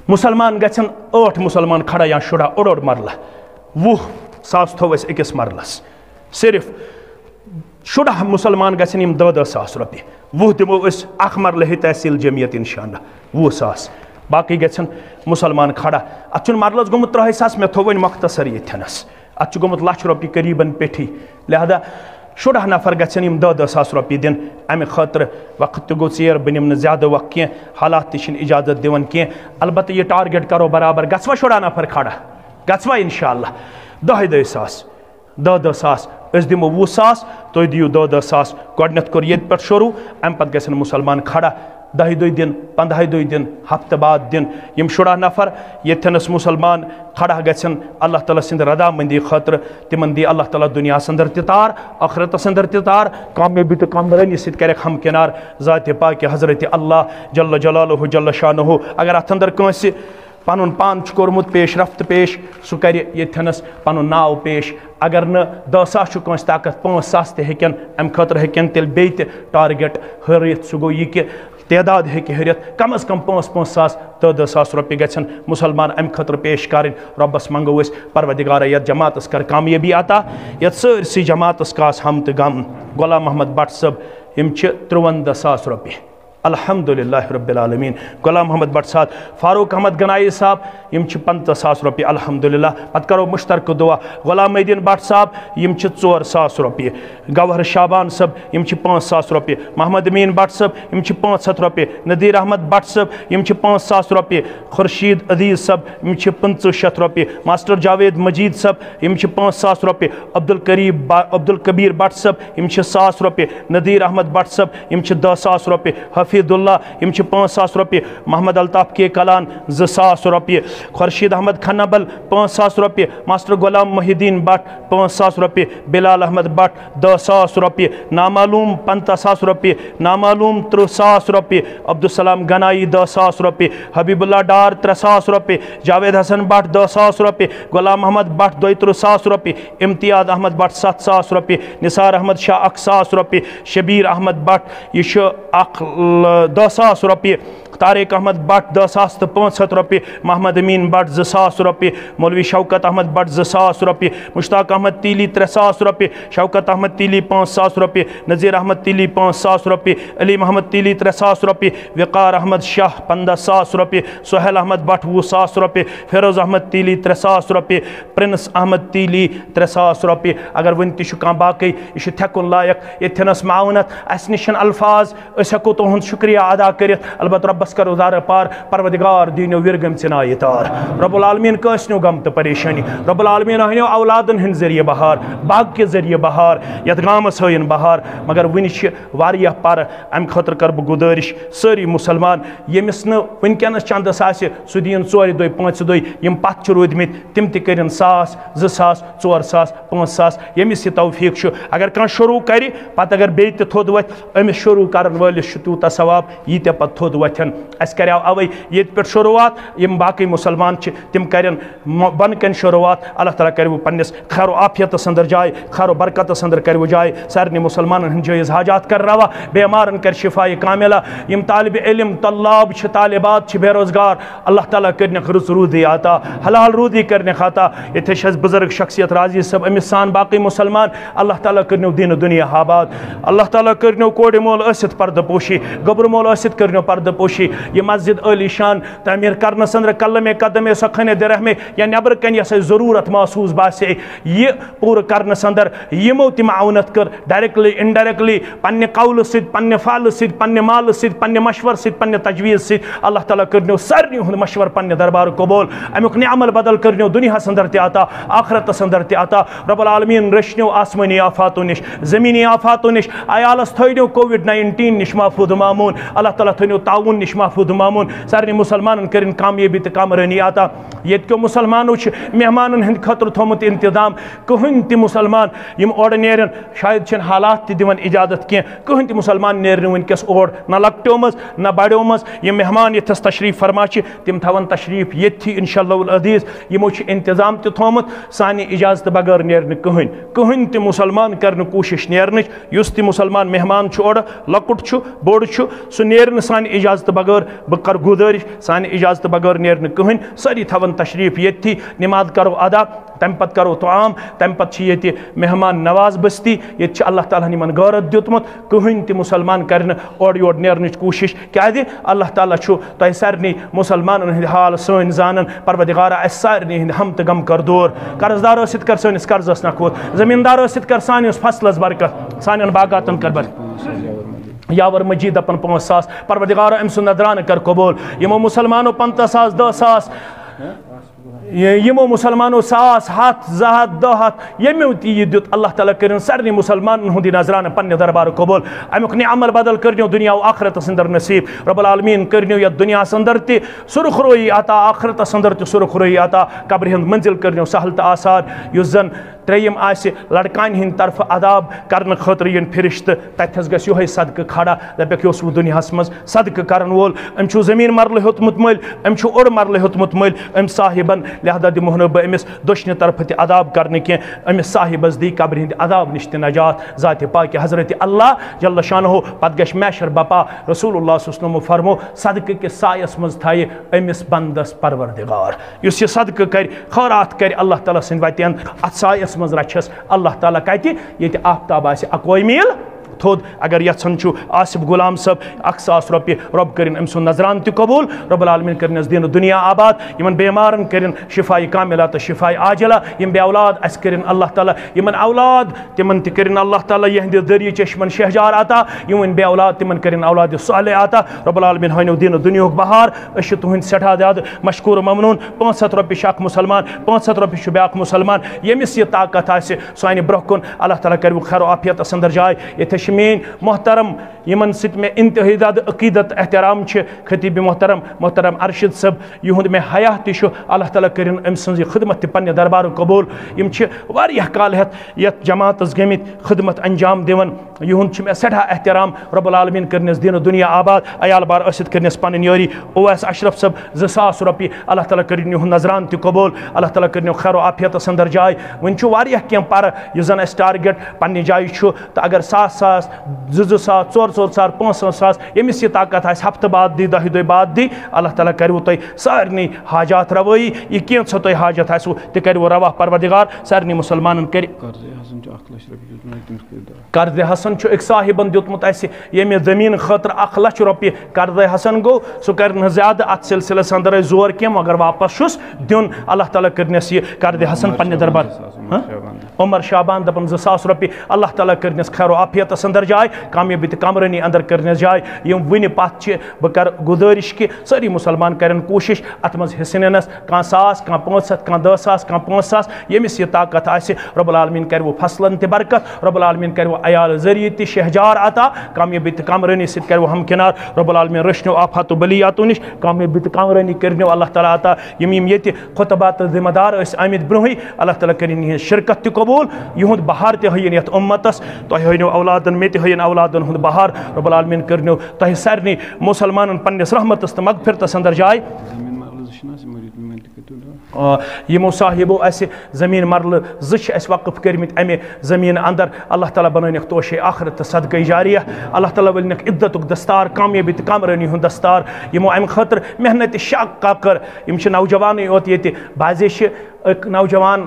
مسلمان گژھن ٲٹھ مسلمان کھڑا یا شُراہ، اوٚڑ اوٚڑ مرلہٕ۔ وُہ ساس تھوو أسۍ أکِس مرلس۔ صرف شُراہ مسلمان گژھن یِم دَہ دَہ ساس رۄپیہِ۔ وُہ دِمو أسۍ اکھ مرلہٕ ہے تحصیل جمعیت انشاءاللہ۔ وُہ ساس۔ باقٕے گژھن مسلمان کھڑا۔ اتھ چھُنہٕ مرلس گوٚمُت ترٛہَے ساس، مےٚ تھوو وۄنۍ مۄختصرٕے ییٚتھٮ۪نس۔ اتھ چھُ گوٚمُت لچھ رۄپیہِ قریباً پیٚٹھی۔ لہذا شُراہ نفر گژھن یِم دَہ دَہ ساس رۄپیہِ دِن۔ امہِ خٲطرٕ وقت تہِ گوٚو ژیر، بہٕ نِمہٕ نہٕ زیادٕ وقت کینٛہہ، حالات تہِ چھِنہٕ اجازت دِوان کینٛہہ۔ البتہ یہِ target کرو برابر۔ گژھوا شُراہ نفر کھڑا؟ گژھوا انشاءاللہ؟ دَہَے دَہَے ساس، دَہ دَہ ساس، أسۍ دِمو وُہ ساس، تُہۍ دِیِو دَہ دَہ ساس۔ گۄڈٕنٮ۪تھ کوٚر ییٚتہِ پٮ۪ٹھ شروٗع، امہِ پتہٕ گژھن مسلمان کھڑا۔ دَہہِ دۄہہِ دِن، پنٛدہَے دۄہہِ دِن، ہفتہٕ بعد دِن۔ یِم شُراہ نفر ییٚتھٮ۪نس مسلمان کھڑا گژھن اللہ تعالیٰ سٕنٛدِ رضامندی خٲطرٕ، تِمن دی اللہ تعالیٰ دُنیاہس اندر تہِ تار، ٲخرتس اندر تہِ تار، کامیٲبی تہٕ کامرٲنی سۭتۍ کرٮ۪کھ ہمکنار ذاتِ پاکِ حضرت اللہ جل جلالہ جل شانہ۔ اگر اتھ اندر کٲنٛسہِ پنُن پان چھُ کوٚرمُت پیش رفت پیش، سُہ کرِ ییٚتھٮ۪نس پنُن ناو پیش۔ اگر نہٕ دَہ ساس چھُ کٲنٛسہِ طاقت، پانٛژھ ساس تہِ ہیٚکن، امہِ خٲطرٕ ہیٚکن تیٚلہِ بیٚیہِ تہِ target ہٲرِتھ۔ سُہ گوٚو یہِ کہِ تعداد ہیٚکہِ ہُرِتھ، کم از کم پانٛژھ پانٛژھ ساس، دَہ دَہ ساس رۄپیہِ گژھن مسلمان امہِ خٲطرٕ پیش کرٕنۍ۔ رۄبس منٛگو أسۍ، پروردگارا، یتھ جماعتس کر کامیٲبی عطا، یتھ سٲرسٕے جماعتس کاس ہم تہٕ غم۔ غلام محمد بٹ صٲب، یِم چھِ ترٛوَنزاہ ساس رۄپیہِ۔ الحمدللہ رب العالمین۔ غلام محمد بٹ صاحب، فاروق احمد گنایی صاحب، یِم چھِ پنٛژاہ ساس رۄپیہِ، الحمدللہ۔ پتہٕ کرو مشترکہٕ دعا۔ غلام محی الدین بٹ صاحب، یِم چھِ ژور ساس رۄپیہِ۔ گوہر شابان صٲب، یِم چھِ پانٛژھ ساس رۄپیہِ۔ محمد امین بٹ صٲب، یِم چھِ پانٛژھ ہتھ رۄپیہِ۔ نذیر احمد بٹ صٲب، یِم چھِ پانٛژھ ساس رۄپیہِ۔ خورشید عزیز صٲب، یِم چھِ پٕنٛژٕہ شیٚتھ رۄپیہِ۔ ماسٹر جاوید مجید صٲب، یِم چھِ پانٛژھ ساس رۄپیہِ۔ عبدالقریب با-، عبدالکبیر بٹ صٲب، یِم چھِ ساس رۄپیہِ۔ نذیر احمد بٹ صٲب، یِم چھِ دَہ ساس رۄپیہِ۔ حفیظ اللہ، یِم چھِ پانٛژھ ساس رۄپیہِ۔ محمد الطاف کے کلان، زٕ ساس رۄپیہِ۔ خورشید احمد کھنبل، پانٛژھ ساس رۄپیہِ۔ ماسٹر غلام محی الدین بٹ، پانٛژھ ساس رۄپیہِ۔ بلال احمد بٹ، دَہ ساس رۄپیہِ۔ نامعلوم، پنٛژاہ ساس رۄپیہِ۔ نامعلوم، تٕرٛہ ساس رۄپیہِ۔ عبدالسلام گنایی، دَہ ساس رۄپیہِ۔ حبیب اللہ ڈار، ترٛےٚ ساس رۄپیہِ۔ جاوید حسن بٹ، دَہ ساس رۄپیہِ۔ غلام محمد بٹ، دۄیہِ تٕرٛہ ساس رۄپیہِ۔ امتیاز احمد بٹ، ستھ ساس رۄپیہِ۔ نثار احمد شاہ، اکھ ساس رۄپیہِ۔ شبیر احمد بٹ، یہِ چھُ اکھ ل-، دَہ ساس رۄپیہِ۔ طارق احمد بٹ، دَہ ساس تہٕ پانٛژھ ہتھ رۄپیہِ۔ محمد امین بٹ، زٕ ساس رۄپیہِ۔ مولوی شوکت احمد بٹ، زٕ ساس رۄپیہِ۔ مشتاق احمد تیلی، ترٛےٚ ساس رۄپیہِ۔ شوکت احمد تیلی، پانٛژھ ساس رۄپیہِ۔ نذیر احمد تیلی، پانٛژھ ساس رۄپیہِ۔ علی محمد تیلی، ترٛےٚ ساس رۄپیہِ۔ وقار احمد شاہ، پنٛداہ ساس رۄپیہِ۔ سہیل احمد بٹ، وُہ ساس رۄپیہِ۔ فیروز احمد تیلی، ترٛےٚ ساس رۄپیہِ۔ پرنس احمد تیلی، ترٛےٚ ساس رۄپیہِ۔ اگر وُنہِ تہِ چھُ کانٛہہ باقٕے، یہِ چھُ تھٮ۪کُن لایق، ییٚتہِ تھٮ۪نس معاونت، اسہِ نِش چھِنہٕ الفاظ، أسۍ ہٮ۪کو تُہُنٛد شُکریہ ادا کٔرِتھ، البتہ رۄبس کرو زارٕ پار، پروردگار دیٖنو وِرگٔمۍ ژِنایہِ تار۔ رب العالمین کٲنٛسہِ نیو غم تہٕ پریشٲنی، رب العالمین ہٲنیو اولادن ہٕنٛدۍ ذٔریعہٕ بہار، باغ کہِ ذٔریعہٕ بہار، یتھ گامس ہٲیِن بہار۔ مگر وُنہِ چھِ واریاہ پرٕ، امہِ خٲطرٕ کرٕ بہٕ گُزٲرِش، سٲری مسلمان، ییٚمِس نہٕ وُنکیٚنس چندس آسہِ، سُہ دِیِن ژورِ دۄہہِ، پانٛژِ دۄہہِ، یِم پتھ چھِ روٗدمٕتۍ، تِم تہِ کٔرِن ساس، زٕ ساس، ژور ساس، پانٛژھ ساس، ییٚمِس یہِ توفیٖق چھُ۔ اگر کانٛہہ شروٗع کرِ، پتہٕ اگر بیٚیہِ تہِ تھوٚد وۄتھِ، أمِس شروٗع کرن وٲلِس چھُ تیوٗتاہ ثواب، ییٖتیٛاہ پتہٕ تھوٚد وۄتھن۔ اَسہِ کریو اوے ییٚتہِ پٮ۪ٹھ شروٗعات، یِم باقٕے مُسلمان چھِ، تِم کرن م-، بۄنہٕ کَنہِ شروٗعات۔ اللہ تعالیٰ کرِ وۄنۍ پننِس خیر و عافیتس اندر جاے، خیر و برکتس اندر کرِ وۄنۍ جاے، سارنٕے مُسلمانن ہٕنٛدۍ جٲیز حاجات کرِ روا، بیمارن کرِ شفایہِ کاملہ۔ یِم طالب علم، طلاب چھِ، طالبات چھِ، بے روزگار، اللہ تعالیٰ کٔرنَکھ رٕژ روٗدی عطا، حلال روٗدی کٔرنَکھ عطا۔ ییٚتہِ چھِ اَسہِ بُزرگ شخصیت راضی صٲب، أمِس سان باقٕے مُسلمان، اللہ تعالیٰ کٔرنَو دیٖنہٕ دُنیا آباد۔ اللہ تعالیٰ کٔرنَو کورِ مول ٲسِتھ پردٕ پوشی، گوٚبرٕ مول ٲسِتھ کٔرنَو پردٕ پوشی۔ یہِ مسجد عٲلی شان تعمیٖر کرنَس اندر قلمِ قدمِ سخنِ درہمِ یا نٮ۪برٕ کَنہِ یۄس اَسہِ ضروٗرت محسوٗس باسے، یہِ پوٗرٕ کرنَس اندر یِمو تہِ معاونت کٔر، ڈائریکٹلی، انڈائریکٹلی، پننہِ قولہٕ سۭتۍ، پننہِ فعلہٕ سۭتۍ، پننہِ مالہٕ سۭتۍ، پننہِ مشورٕ سۭتۍ، پننہِ تجویز سۭتۍ۔ اللہ تعالیٰ کٔرنو سارنٕے ہُنٛد مشورٕ پننہِ دربارٕ قبول۔ امیُک نعمل بدل کٔرنو دُنیاہس اندر تہِ عطا، آخرتس اندر تہِ عطا۔ رب العالمین رٔچھنو آسمٲنی آفاتو نِش، زمینی آفاتو نِش، عیالس تھٲونو کووڈ نائنٹین نِش محفوظ و مامون۔ اللہ تعالیٰ تھٲونو تعاون نِش محفوظ و مامون۔ سارنٕے مسلمانن کٔرِن کامیٲبی تہٕ کامرٲنی عطا۔ ییٚتہِ کیو مسلمانو چھِ مہمانن ہٕنٛدِ خٲطرٕ تھوٚمُت انتظام۔ کٕہٕنۍ تہِ مسلمان یِم اورٕ نیرن، شاید چھِنہٕ حالات تہِ دِوان اجازت کینٛہہ۔ کٕہٕنۍ تہِ مسلمان نیرِ نہٕ وٕنکیٚس اور، نہ لۄکٹیو منٛز، نہ بڑیو منٛز۔ یِم مہمان ییٚتھس تشریف فرما چھِ، تِم تھاون تشریف ییٚتھی انشاءاللہ العزیز۔ یِمو چھُ انتظام تہِ تھوٚومُت، سانہِ اجازتہٕ بغٲر نیرِ نہٕ کٕہٕنۍ۔ کٕہٕنۍ تہِ مسلمان کرِ نہٕ کوٗشش نیرنٕچ۔ یُس تہِ مسلمان مہمان چھُ اورٕ، لۄکُٹ چھُ، بوٚڑ چھُ، سُہ نیرِ نہٕ سانہِ اجازتہٕ بغٲر۔ بہٕ کرٕ گُزٲرِش، سانہِ اجازتہٕ بغٲر نیرِ نہٕ کٕہٕنۍ۔ سٲری تھاون تشریف ییٚتھی، نماز کرو ادا، تمہِ پتہٕ کرو طعام، تمہِ پتہٕ چھِ ییٚتہِ مہمان نواز بستی، ییٚتہِ چھِ اللہ تعالیٰ ہن یِمن غٲرت دیُتمُت، کٕہٕنۍ تہِ مسلمان کرِ نہٕ اورٕ یور نیرنٕچ کوٗشش، کیازِ اللہ تعالیٰ چھُ تۄہہِ سارنٕے مسلمانن ہٕنٛدۍ حال سٲنۍ زانان۔ پروردگارا، اسہِ سارنٕے ہٕنٛدۍ ہم تہٕ غم کر دور، قرض دار ٲسِتھ کر سٲنِس قرضس نکھوت، زمیٖندار ٲسِتھ کر سانِس فصلس برکت، سانٮ۪ن باغاتن کر برکت۔ یاور مجید دپان پانٛژھ ساس، پروردگارا أمۍ سُنٛد نذرانہٕ کر قبول۔ یِمو مسلمانو پنٛژاہ ساس، دَہ ساس، یہِ-، یِمو مسلمانو ساس، ہتھ، زٕ ہتھ، دَہ ہتھ، ییٚمیو تہِ یہِ دیُت، اللہ تعالیٰ کٔرِن سارنٕے مسلمانن ہُنٛد یہِ نذرانہٕ پننہِ دربارٕ قبول۔ امیُک نعمل بدل کٔرنیو دُنیا و آخرتس اندر نصیب۔ رب العالمین کٔرنیو یتھ دُنیاہس اندر تہِ سُرخ رویی عطا، آخرتس اندر تہِ سُرخ رویی عطا، قبرِ ہُنٛد منزل کٔرنیو سہل تہٕ آسان۔ یُس زن ترٛیٚیِم آسہِ لڑکانہِ ہٕنٛدِ طرفہٕ عذاب کرنہٕ خٲطرٕ یِن فرشتہٕ، تتہِ تھس گژھِ یِہوٚے صدقہٕ کھڑا، دپکھ، یہِ اوس وۄنۍ دُنیاہس منٛز صدقہٕ کرن وول، أمۍ چھُ زٔمیٖن مرلہٕ ہیوٚتمُت مٔلۍ، أمۍ چھُ اوٚڑ مرلہٕ ہیوٚتمُت مٔلۍ، أمۍ صاحبن، لہذا دِمہو نہٕ بہٕ أمِس دٔچھنہِ طرفہٕ تہِ عذاب کرنہٕ کینٛہہ، أمِس صاحبس دی قبرِ ہٕنٛدِ عذاب نِش تہِ نجات ذاتِ پاکہِ حضرت اللہ جل شانہ۔ پتہٕ گژھِ محشر بپا، رسول اللہ صلی اللہ علیہ وسلم فرمو، صدقہٕ کِس سایس منٛز تھایہِ أمِس بندس پروردگار۔ یُس یہِ صدقہٕ کرِ، خٲرات کرِ، اللہ تعالیٰ سٕنٛدِ وتہِ اَتھ سایس منٛز رچھس اللہ تعالیٰ۔ کتہِ؟ ییٚتہِ آفتاب آسہِ اکوے میٖل تھوٚد۔ اگر یژھان چھُ آصف غلام صٲب اکھ ساس رۄپیہِ، رۄب کٔرِن أمۍ سُنٛد نذران تہِ قبوٗل، رب العالمین کٔرِنَس دین و دنیا آباد، یِمن بیمارن کٔرِن شفایہِ کاملہ تہٕ شفایہِ عاجلہ، یِم بے اولاد اَسہِ کٔرِن اللہ تعالیٰ، یِمن اولاد تِمن تہِ کٔرِن اللہ تعالیٰ یِہنٛدِ ذٔریعہٕ چشمن شہجار عطا، یِم وۄنۍ بے اولاد تِمن کٔرِن اولاد صالح عطا، رب العالمین ہٲنِو دین و دنیاہُک بہار۔ أسۍ چھِ تُہنٛدۍ سٮ۪ٹھاہ زیادٕ مشکور و ممنون۔ پانٛژھ ہتھ رۄپیہِ چھِ اکھ مسلمان، پانٛژھ ہتھ رۄپیہِ چھُ بیٛاکھ مسلمان، ییٚمِس یہِ طاقت آسہِ سانہِ برٛونٛہہ کُن اللہ تعالیٰ کَرِ وۄنۍ خیر و عافیتَس اندر جاے۔ ییٚتہِ چھِ میٛٲنۍ محترم، یِمن سۭتۍ مےٚ انتہٲئی زیادٕ عقیدت احترام چھِ، خطیب محترم، محترم ارشد صٲب، یِہُنٛد مےٚ حیا تہِ چھُ، اللہ تعالیٰ کٔرِن أمۍ سٕنٛز یہِ خدمت تہِ پننہِ دربارُک قبوٗل۔ یِم چھِ واریاہ کال ہٮ۪تھ یَتھ جماعتس گٔمٕتۍ خدمت انجام دِوان۔ یِہُنٛد چھُ مےٚ سٮ۪ٹھاہ احترام۔ رب العالمین کٔرنَس دین و دنیا آباد، عیال بار ٲسِتھ کٔرنَس پنٕنۍ یٲری۔ اویس اشرف صٲب، زٕ ساس رۄپیہِ، اللہ تعالیٰ کٔرِن یِہُنٛد نذران تہِ قبوٗل، اللہ تعالیٰ کٔرِن خیر و عافیتَس اندر جاے۔ وۄنۍ چھُ واریاہ کینٛہہ پَرٕ یُس زَن اَسہِ ٹارگیٹ پننہِ جایہِ چھُ، تہٕ اگر ساس ساس، زٕ زٕ ساس، ژور ژور ساس، پانٛژھ پانٛژھ ساس، ییٚمِس یہِ طاقت آسہِ، ہفتہٕ بعد دی، دَہہِ دۄہہِ بعد دی، اللہ تعالیٰ کَرِوٕ تۄہہِ سارنٕے حاجات رَوٲیی۔ یہِ کینٛژھا تۄہہِ حاجت آسِوٕ، تہِ کَرِوٕ رَوا۔ پروردگار سارنٕے مسلمانَن کَرِ۔ قرض حسن چھُ اکھ لچھ رۄپیہِ دیُتمُت، تٔمِس کٔرِو دعا۔ قرض حسن چھُ أکۍ صاحبن دیُتمُت اَسہِ ییٚمہِ زٔمیٖن خٲطرٕ اکھ لچھ رۄپیہِ۔ قرض حسن گوٚو، سُہ کَرِ نہٕ زیادٕ اَتھ سلسلس اندر اَسہِ زور کینٛہہ، مگر واپس چھُس دیُن۔ اللہ تعالیٰ کٔرنَس یہِ قرض حسن عمر پننہِ شعبان دربار۔ زٕ ساس، عمر ہاں؟ شعبان۔ عمر شعبان دَپان زٕ ساس رۄپیہِ، اللہ تعالیٰ کٔرنَس خیر و عافیتَس اندر جاے، کامیٲبی تہٕ کامرٲنی اندر کٔرنَس جاے۔ یِم وٕنہِ پتھ چھِ، بہٕ کرٕ گُزٲرِش کہِ سٲری مسلمان کَرن کوٗشِش اَتھ منٛز حصہٕ نِنَس، کانٛہہ ساس، کانٛہہ پانٛژھ ہتھ، کانٛہہ دَہ ساس، کانٛہہ پانٛژھ ساس، ییٚمِس یہِ طاقت آسہِ، رب العالمین کَرِ وۄنۍ فصلن تہِ برکت، رب العالمین کَرِ وۄنۍ عیال ذٔریعہٕ تہِ شہجار عطا، کامیٲبی تہٕ کامرٲنی سۭتۍ کَرِ وۄنۍ ہمکنار، رب العالمین رٔچھنو آفات و بلیاتو نِش، کامیٲبی تہٕ کامرٲنی کٔرنو اللہ تعالیٰ عطا۔ یِم یِم ییٚتہِ خطبہ تہٕ ذمہ دار ٲسۍ آمٕتۍ برونٛہٕے، اللہ تعالیٰ کٔرِن یِہنٛز شرکت تہِ قبوٗل، یِہُنٛد بہار تہِ ہٲیِن یَتھ اُمتَس، تۄہہِ ہٲینو اولادن، مےٚ تہِ ہٲیِن اولادن ہُنٛد بہار، رب العالمین کٔرنو تۄہہِ سارنٕے مسلمانن پننِس رحمتس تہٕ مغفرتس اندر جاے۔ زٔمیٖن مرلہٕ زٕ چھِنہٕ حظ یِمو دیُتمُت، یِمن تہِ کٔرۍتو دعا۔ آ، یِمو صاحبو اَسہِ زٔمیٖن مرلہٕ زٕ چھِ اَسہِ وقف کٔرمٕتۍ اَمہِ زٔمیٖن اندر۔ اللہ تعالیٰ بنٲینکھ توشے آخرت تہٕ صدقے جاریہ۔ اللہ تعالیٰ ؤلنکھ عزتُک دستار، کامیٲبی تہٕ کامرٲنی ہُنٛد دستار۔ یِمو اَمہِ خٲطرٕ محنت شاقہ کٔر۔ یِم چھِ نوجوانٕے یوت ییٚتہِ۔ بعضے چھِ أکۍ نوجوان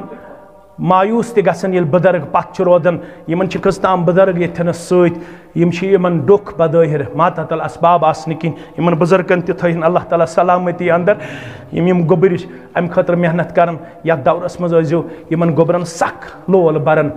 مایوس تہِ گژھان، ییٚلہِ بُزرگ پتھ چھِ روزان۔ یِمن چھِ کٔژ تام بُزرگ ییٚتھٮ۪نَس سۭتۍ، یِم چھِ یِمن ڈوٚکھ بظٲہر ماتحت الاسباب آسنہٕ کِنۍ۔ یِمن بُزرگن تہِ تھٲیِن اللہ تعالیٰ سلامتی اندر۔ یِم یِم گوٚبٕرۍ چھِ اَمہِ خٲطرٕ محنت کران، یَتھ دورس منٛز ٲسۍزیو یِمن گوٚبرن سخ لول بران۔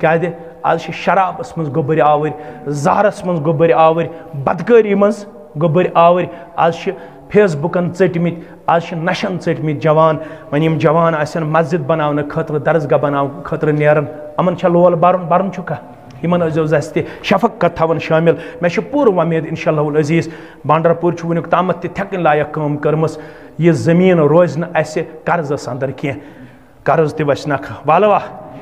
کیازِ؟ از چھِ شرابس منٛز گوٚبٕرۍ آوٕرۍ، زہرس منٛز گوٚبٕرۍ آوٕرۍ، بدکٲری منٛز گوٚبٕرۍ آوٕرۍ۔ از چھِ فیس بُکن ژٔٹمٕتۍ، از چھِ نشن ژٔٹمٕتۍ جوان۔ وۄنۍ یِم جوان آسن مسجد بناونہٕ خٲطرٕ، درسگاہ بناونہٕ خٲطرٕ نیران، یِمن چھا لول برُن؟ برُن چھُکھا؟ یِمن ٲسۍزیو زستہِ شفقت تھاوان شٲمِل۔ مےٚ چھِ پوٗرٕ وۄمید، انشاء اللہ العزیز، بانڈرپوٗرۍ چھُ وٕنیُک تامتھ تہِ تھٮ۪کٕنۍ لایق کٲم کٔرمٕژ۔ یہِ زٔمیٖن روزِ نہٕ اَسہِ قرضس اندر کینٛہہ۔ قرض تہِ وَسہِ نکھٕ۔ والوا؟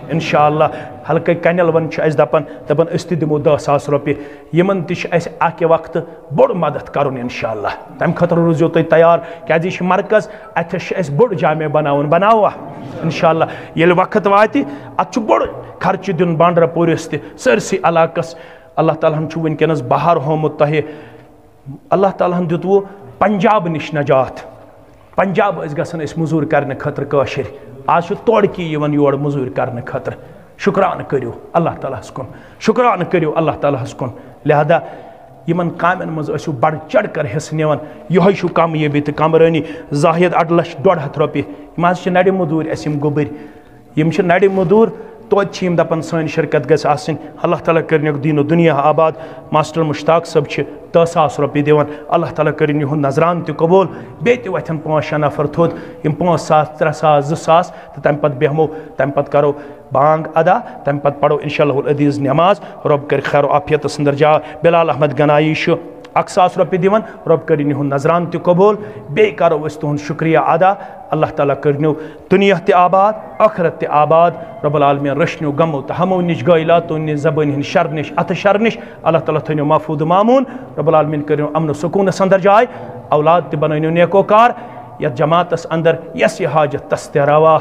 انشاءاللہ۔ حلقہٕ کنٮ۪ل وَن چھُ اَسہِ دَپان، دَپان أسۍ تہِ دِمو دَہ ساس رۄپیہِ۔ یِمن تہِ چھُ اَسہِ اَکہِ وقتہٕ بوٚڑ مدد کَرُن انشاءاللہ۔ تَمہِ خٲطرٕ روٗزِو تُہۍ تیار، کیٛازِ یہِ چھُ مرکز، اَتھٮ۪س چھُ اَسہِ بوٚڑ جامع بناوُن، بناووا؟ انشاءاللہ۔ ییٚلہِ وقت واتہِ، اَتھ چھُ بوٚڑ خرچہٕ دیُن بانڈرپوٗرِس تہِ، سٲرسٕے علاقس۔ اللہ تعالیٰ ہن چھُ وٕنکیٚنس بہار ہومُت تۄہہِ۔ اللہ تعالیٰ ہن دیُتوُ پنجاب نِش نجات۔ پنجاب ٲسۍ گژھان أسۍ مٔزوٗرۍ کرنہٕ خٲطرٕ کٲشِرۍ۔ آز چھِ تورکی یِوان یور مٔزوٗرۍ کرنہٕ خٲطرٕ۔ شُکرانہٕ کٔرِو اللہ تعالیٰ ہَس کُن۔ شُکرانہٕ کٔرِو اللہ تعالیٰ ہَس کُن۔ لہذا یِمن کامٮ۪ن منٛز ٲسِو بڑٕ چڑھ کر حصہٕ نِوان۔ یِہوٚے چھُ کامیٲبی تہٕ کامرٲنی۔ زاہد اَڑٕ لَچھ ڈۄڈ ہَتھ رۄپیہِ۔ یِم حظ چھِ نَرِ مٔزوٗرۍ اَسہِ یِم گوٚبٕرۍ۔ یِم چھِ نَرِ مٔزوٗر، توتہِ چھِ یِم دَپان سٲنۍ شرکت گژھِ آسٕنۍ۔ اللہ تعالیٰ کٔرِنَکھ دیٖن و دُنیا آباد۔ ماسٹر مشتاق صٲب چھِ دَہ ساس رۄپیہِ دِوان۔ اللہ تعالیٰ کٔرِن یِہُنٛد نذران تہِ قبوٗل۔ بیٚیہِ تہِ وۄتھن پانٛژھ شےٚ نفر تھوٚد، یِم پانٛژھ ساس، ترٛےٚ ساس، زٕ ساس، تہٕ تَمہِ پَتہٕ بیٚہمو، تَمہِ پَتہٕ کَرو بانگ ادا، تَمہِ پَتہٕ پَرو انشاءاللہ العزیز نٮ۪ماز۔ رۄب کَرِ خیر و عافیتَس اندر جا۔ بِلال احمد گنایی چھُ اَکھ ساس رۄپیہِ دِوان۔ رۄب کٔرِن یِہُنٛد نذران تہِ قبوٗل۔ بیٚیہِ کَرو أسۍ تُہُنٛد شُکریہ ادا۔ اللہ تعالیٰ کٔرِنو دُنیا تہِ آباد، ٲخرت تہِ آباد۔ رب العالمین رٔچھنو غمو تہٕ ہمو نِش، غٲیلاتو نِش، زبٲنۍ ہٕنٛدِ شرٕ نِش، اَتھٕ شرٕ نِش۔ اللہ تعالیٰ تھٲینو محفوظ و ماموٗن۔ رب العالمین کٔرِنو امن و سکوٗنَس اندر جاے۔ اولاد تہِ بنٲینو نیکوکار۔ یَتھ جماعتَس اندر یَس یہِ حاجت، تَس تہِ روا۔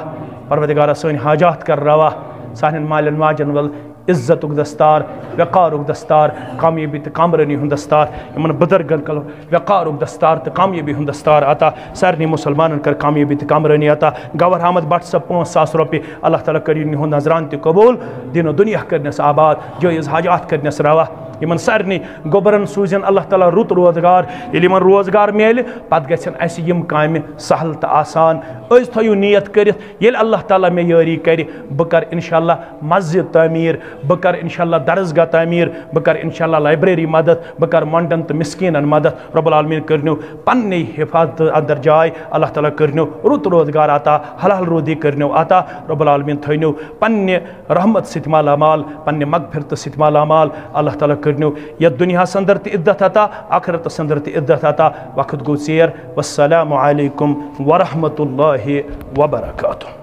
پروردگارا، سٲنۍ حاجات کر روا۔ سانٮ۪ن مالٮ۪ن ماجن ول عزتُک دستار، وقارُک دستار، کامیٲبی تہٕ کامرٲنی ہُنٛد دستار۔ یِمن بُزرگن کل وقارُک دستار تہٕ کامیٲبی ہُنٛد دستار عطا۔ سارنٕے مُسلمانن کر کامیٲبی تہٕ کامرٲنی عطا۔ گوہر احمد بٹ صٲب، پانٛژھ ساس رۄپیہِ۔ اللہ تعالیٰ کٔرِن یِہُنٛد نذران تہِ قبوٗل۔ دیٖن و دُنیا کٔرنس آباد، جٲیز حاجات کٔرنس روا۔ یِمن سارنٕے گوٚبرن سوٗزِن اللہ تعالیٰ رُت روزگار۔ ییٚلہِ یِمن روزگار میلہِ، پتہٕ گژھن اسہِ یِم کامہِ سہل تہٕ آسان۔ أزۍ تھٲیِو نیت کٔرِتھ، ییٚلہِ اللہ تعالیٰ مےٚ یٲری کرِ، بہٕ کرٕ انشاءاللہ مسجد تعمیٖر، بہٕ کرٕ انشاءاللہ درسگاہ تعمیٖر، بہٕ کرٕ انشاءاللہ library مدد، بہٕ کرٕ مۄنڈن تہٕ مسکیٖنن مدد۔ رب العالمین کٔرنو پننہِ حفاظت اندر جاے، اللہ تعالیٰ کٔرنو رُت روزگار عطا، حلال روزی کٔرنو عطا۔ رب العالمین تھٲینو پننہِ رحمت سۭتۍ مالا مال، پننہِ مغفرت سۭتۍ مالا مال۔ اللہ تعالیٰ کٔرنو یتھ دُنیاہس اندر تہِ عزت عطا، آخرتس اندر تہِ عزت عطا۔ وقت گوٚو ژیر۔ والسلام علیکم ورحمۃ اللہ وبرکاتہ۔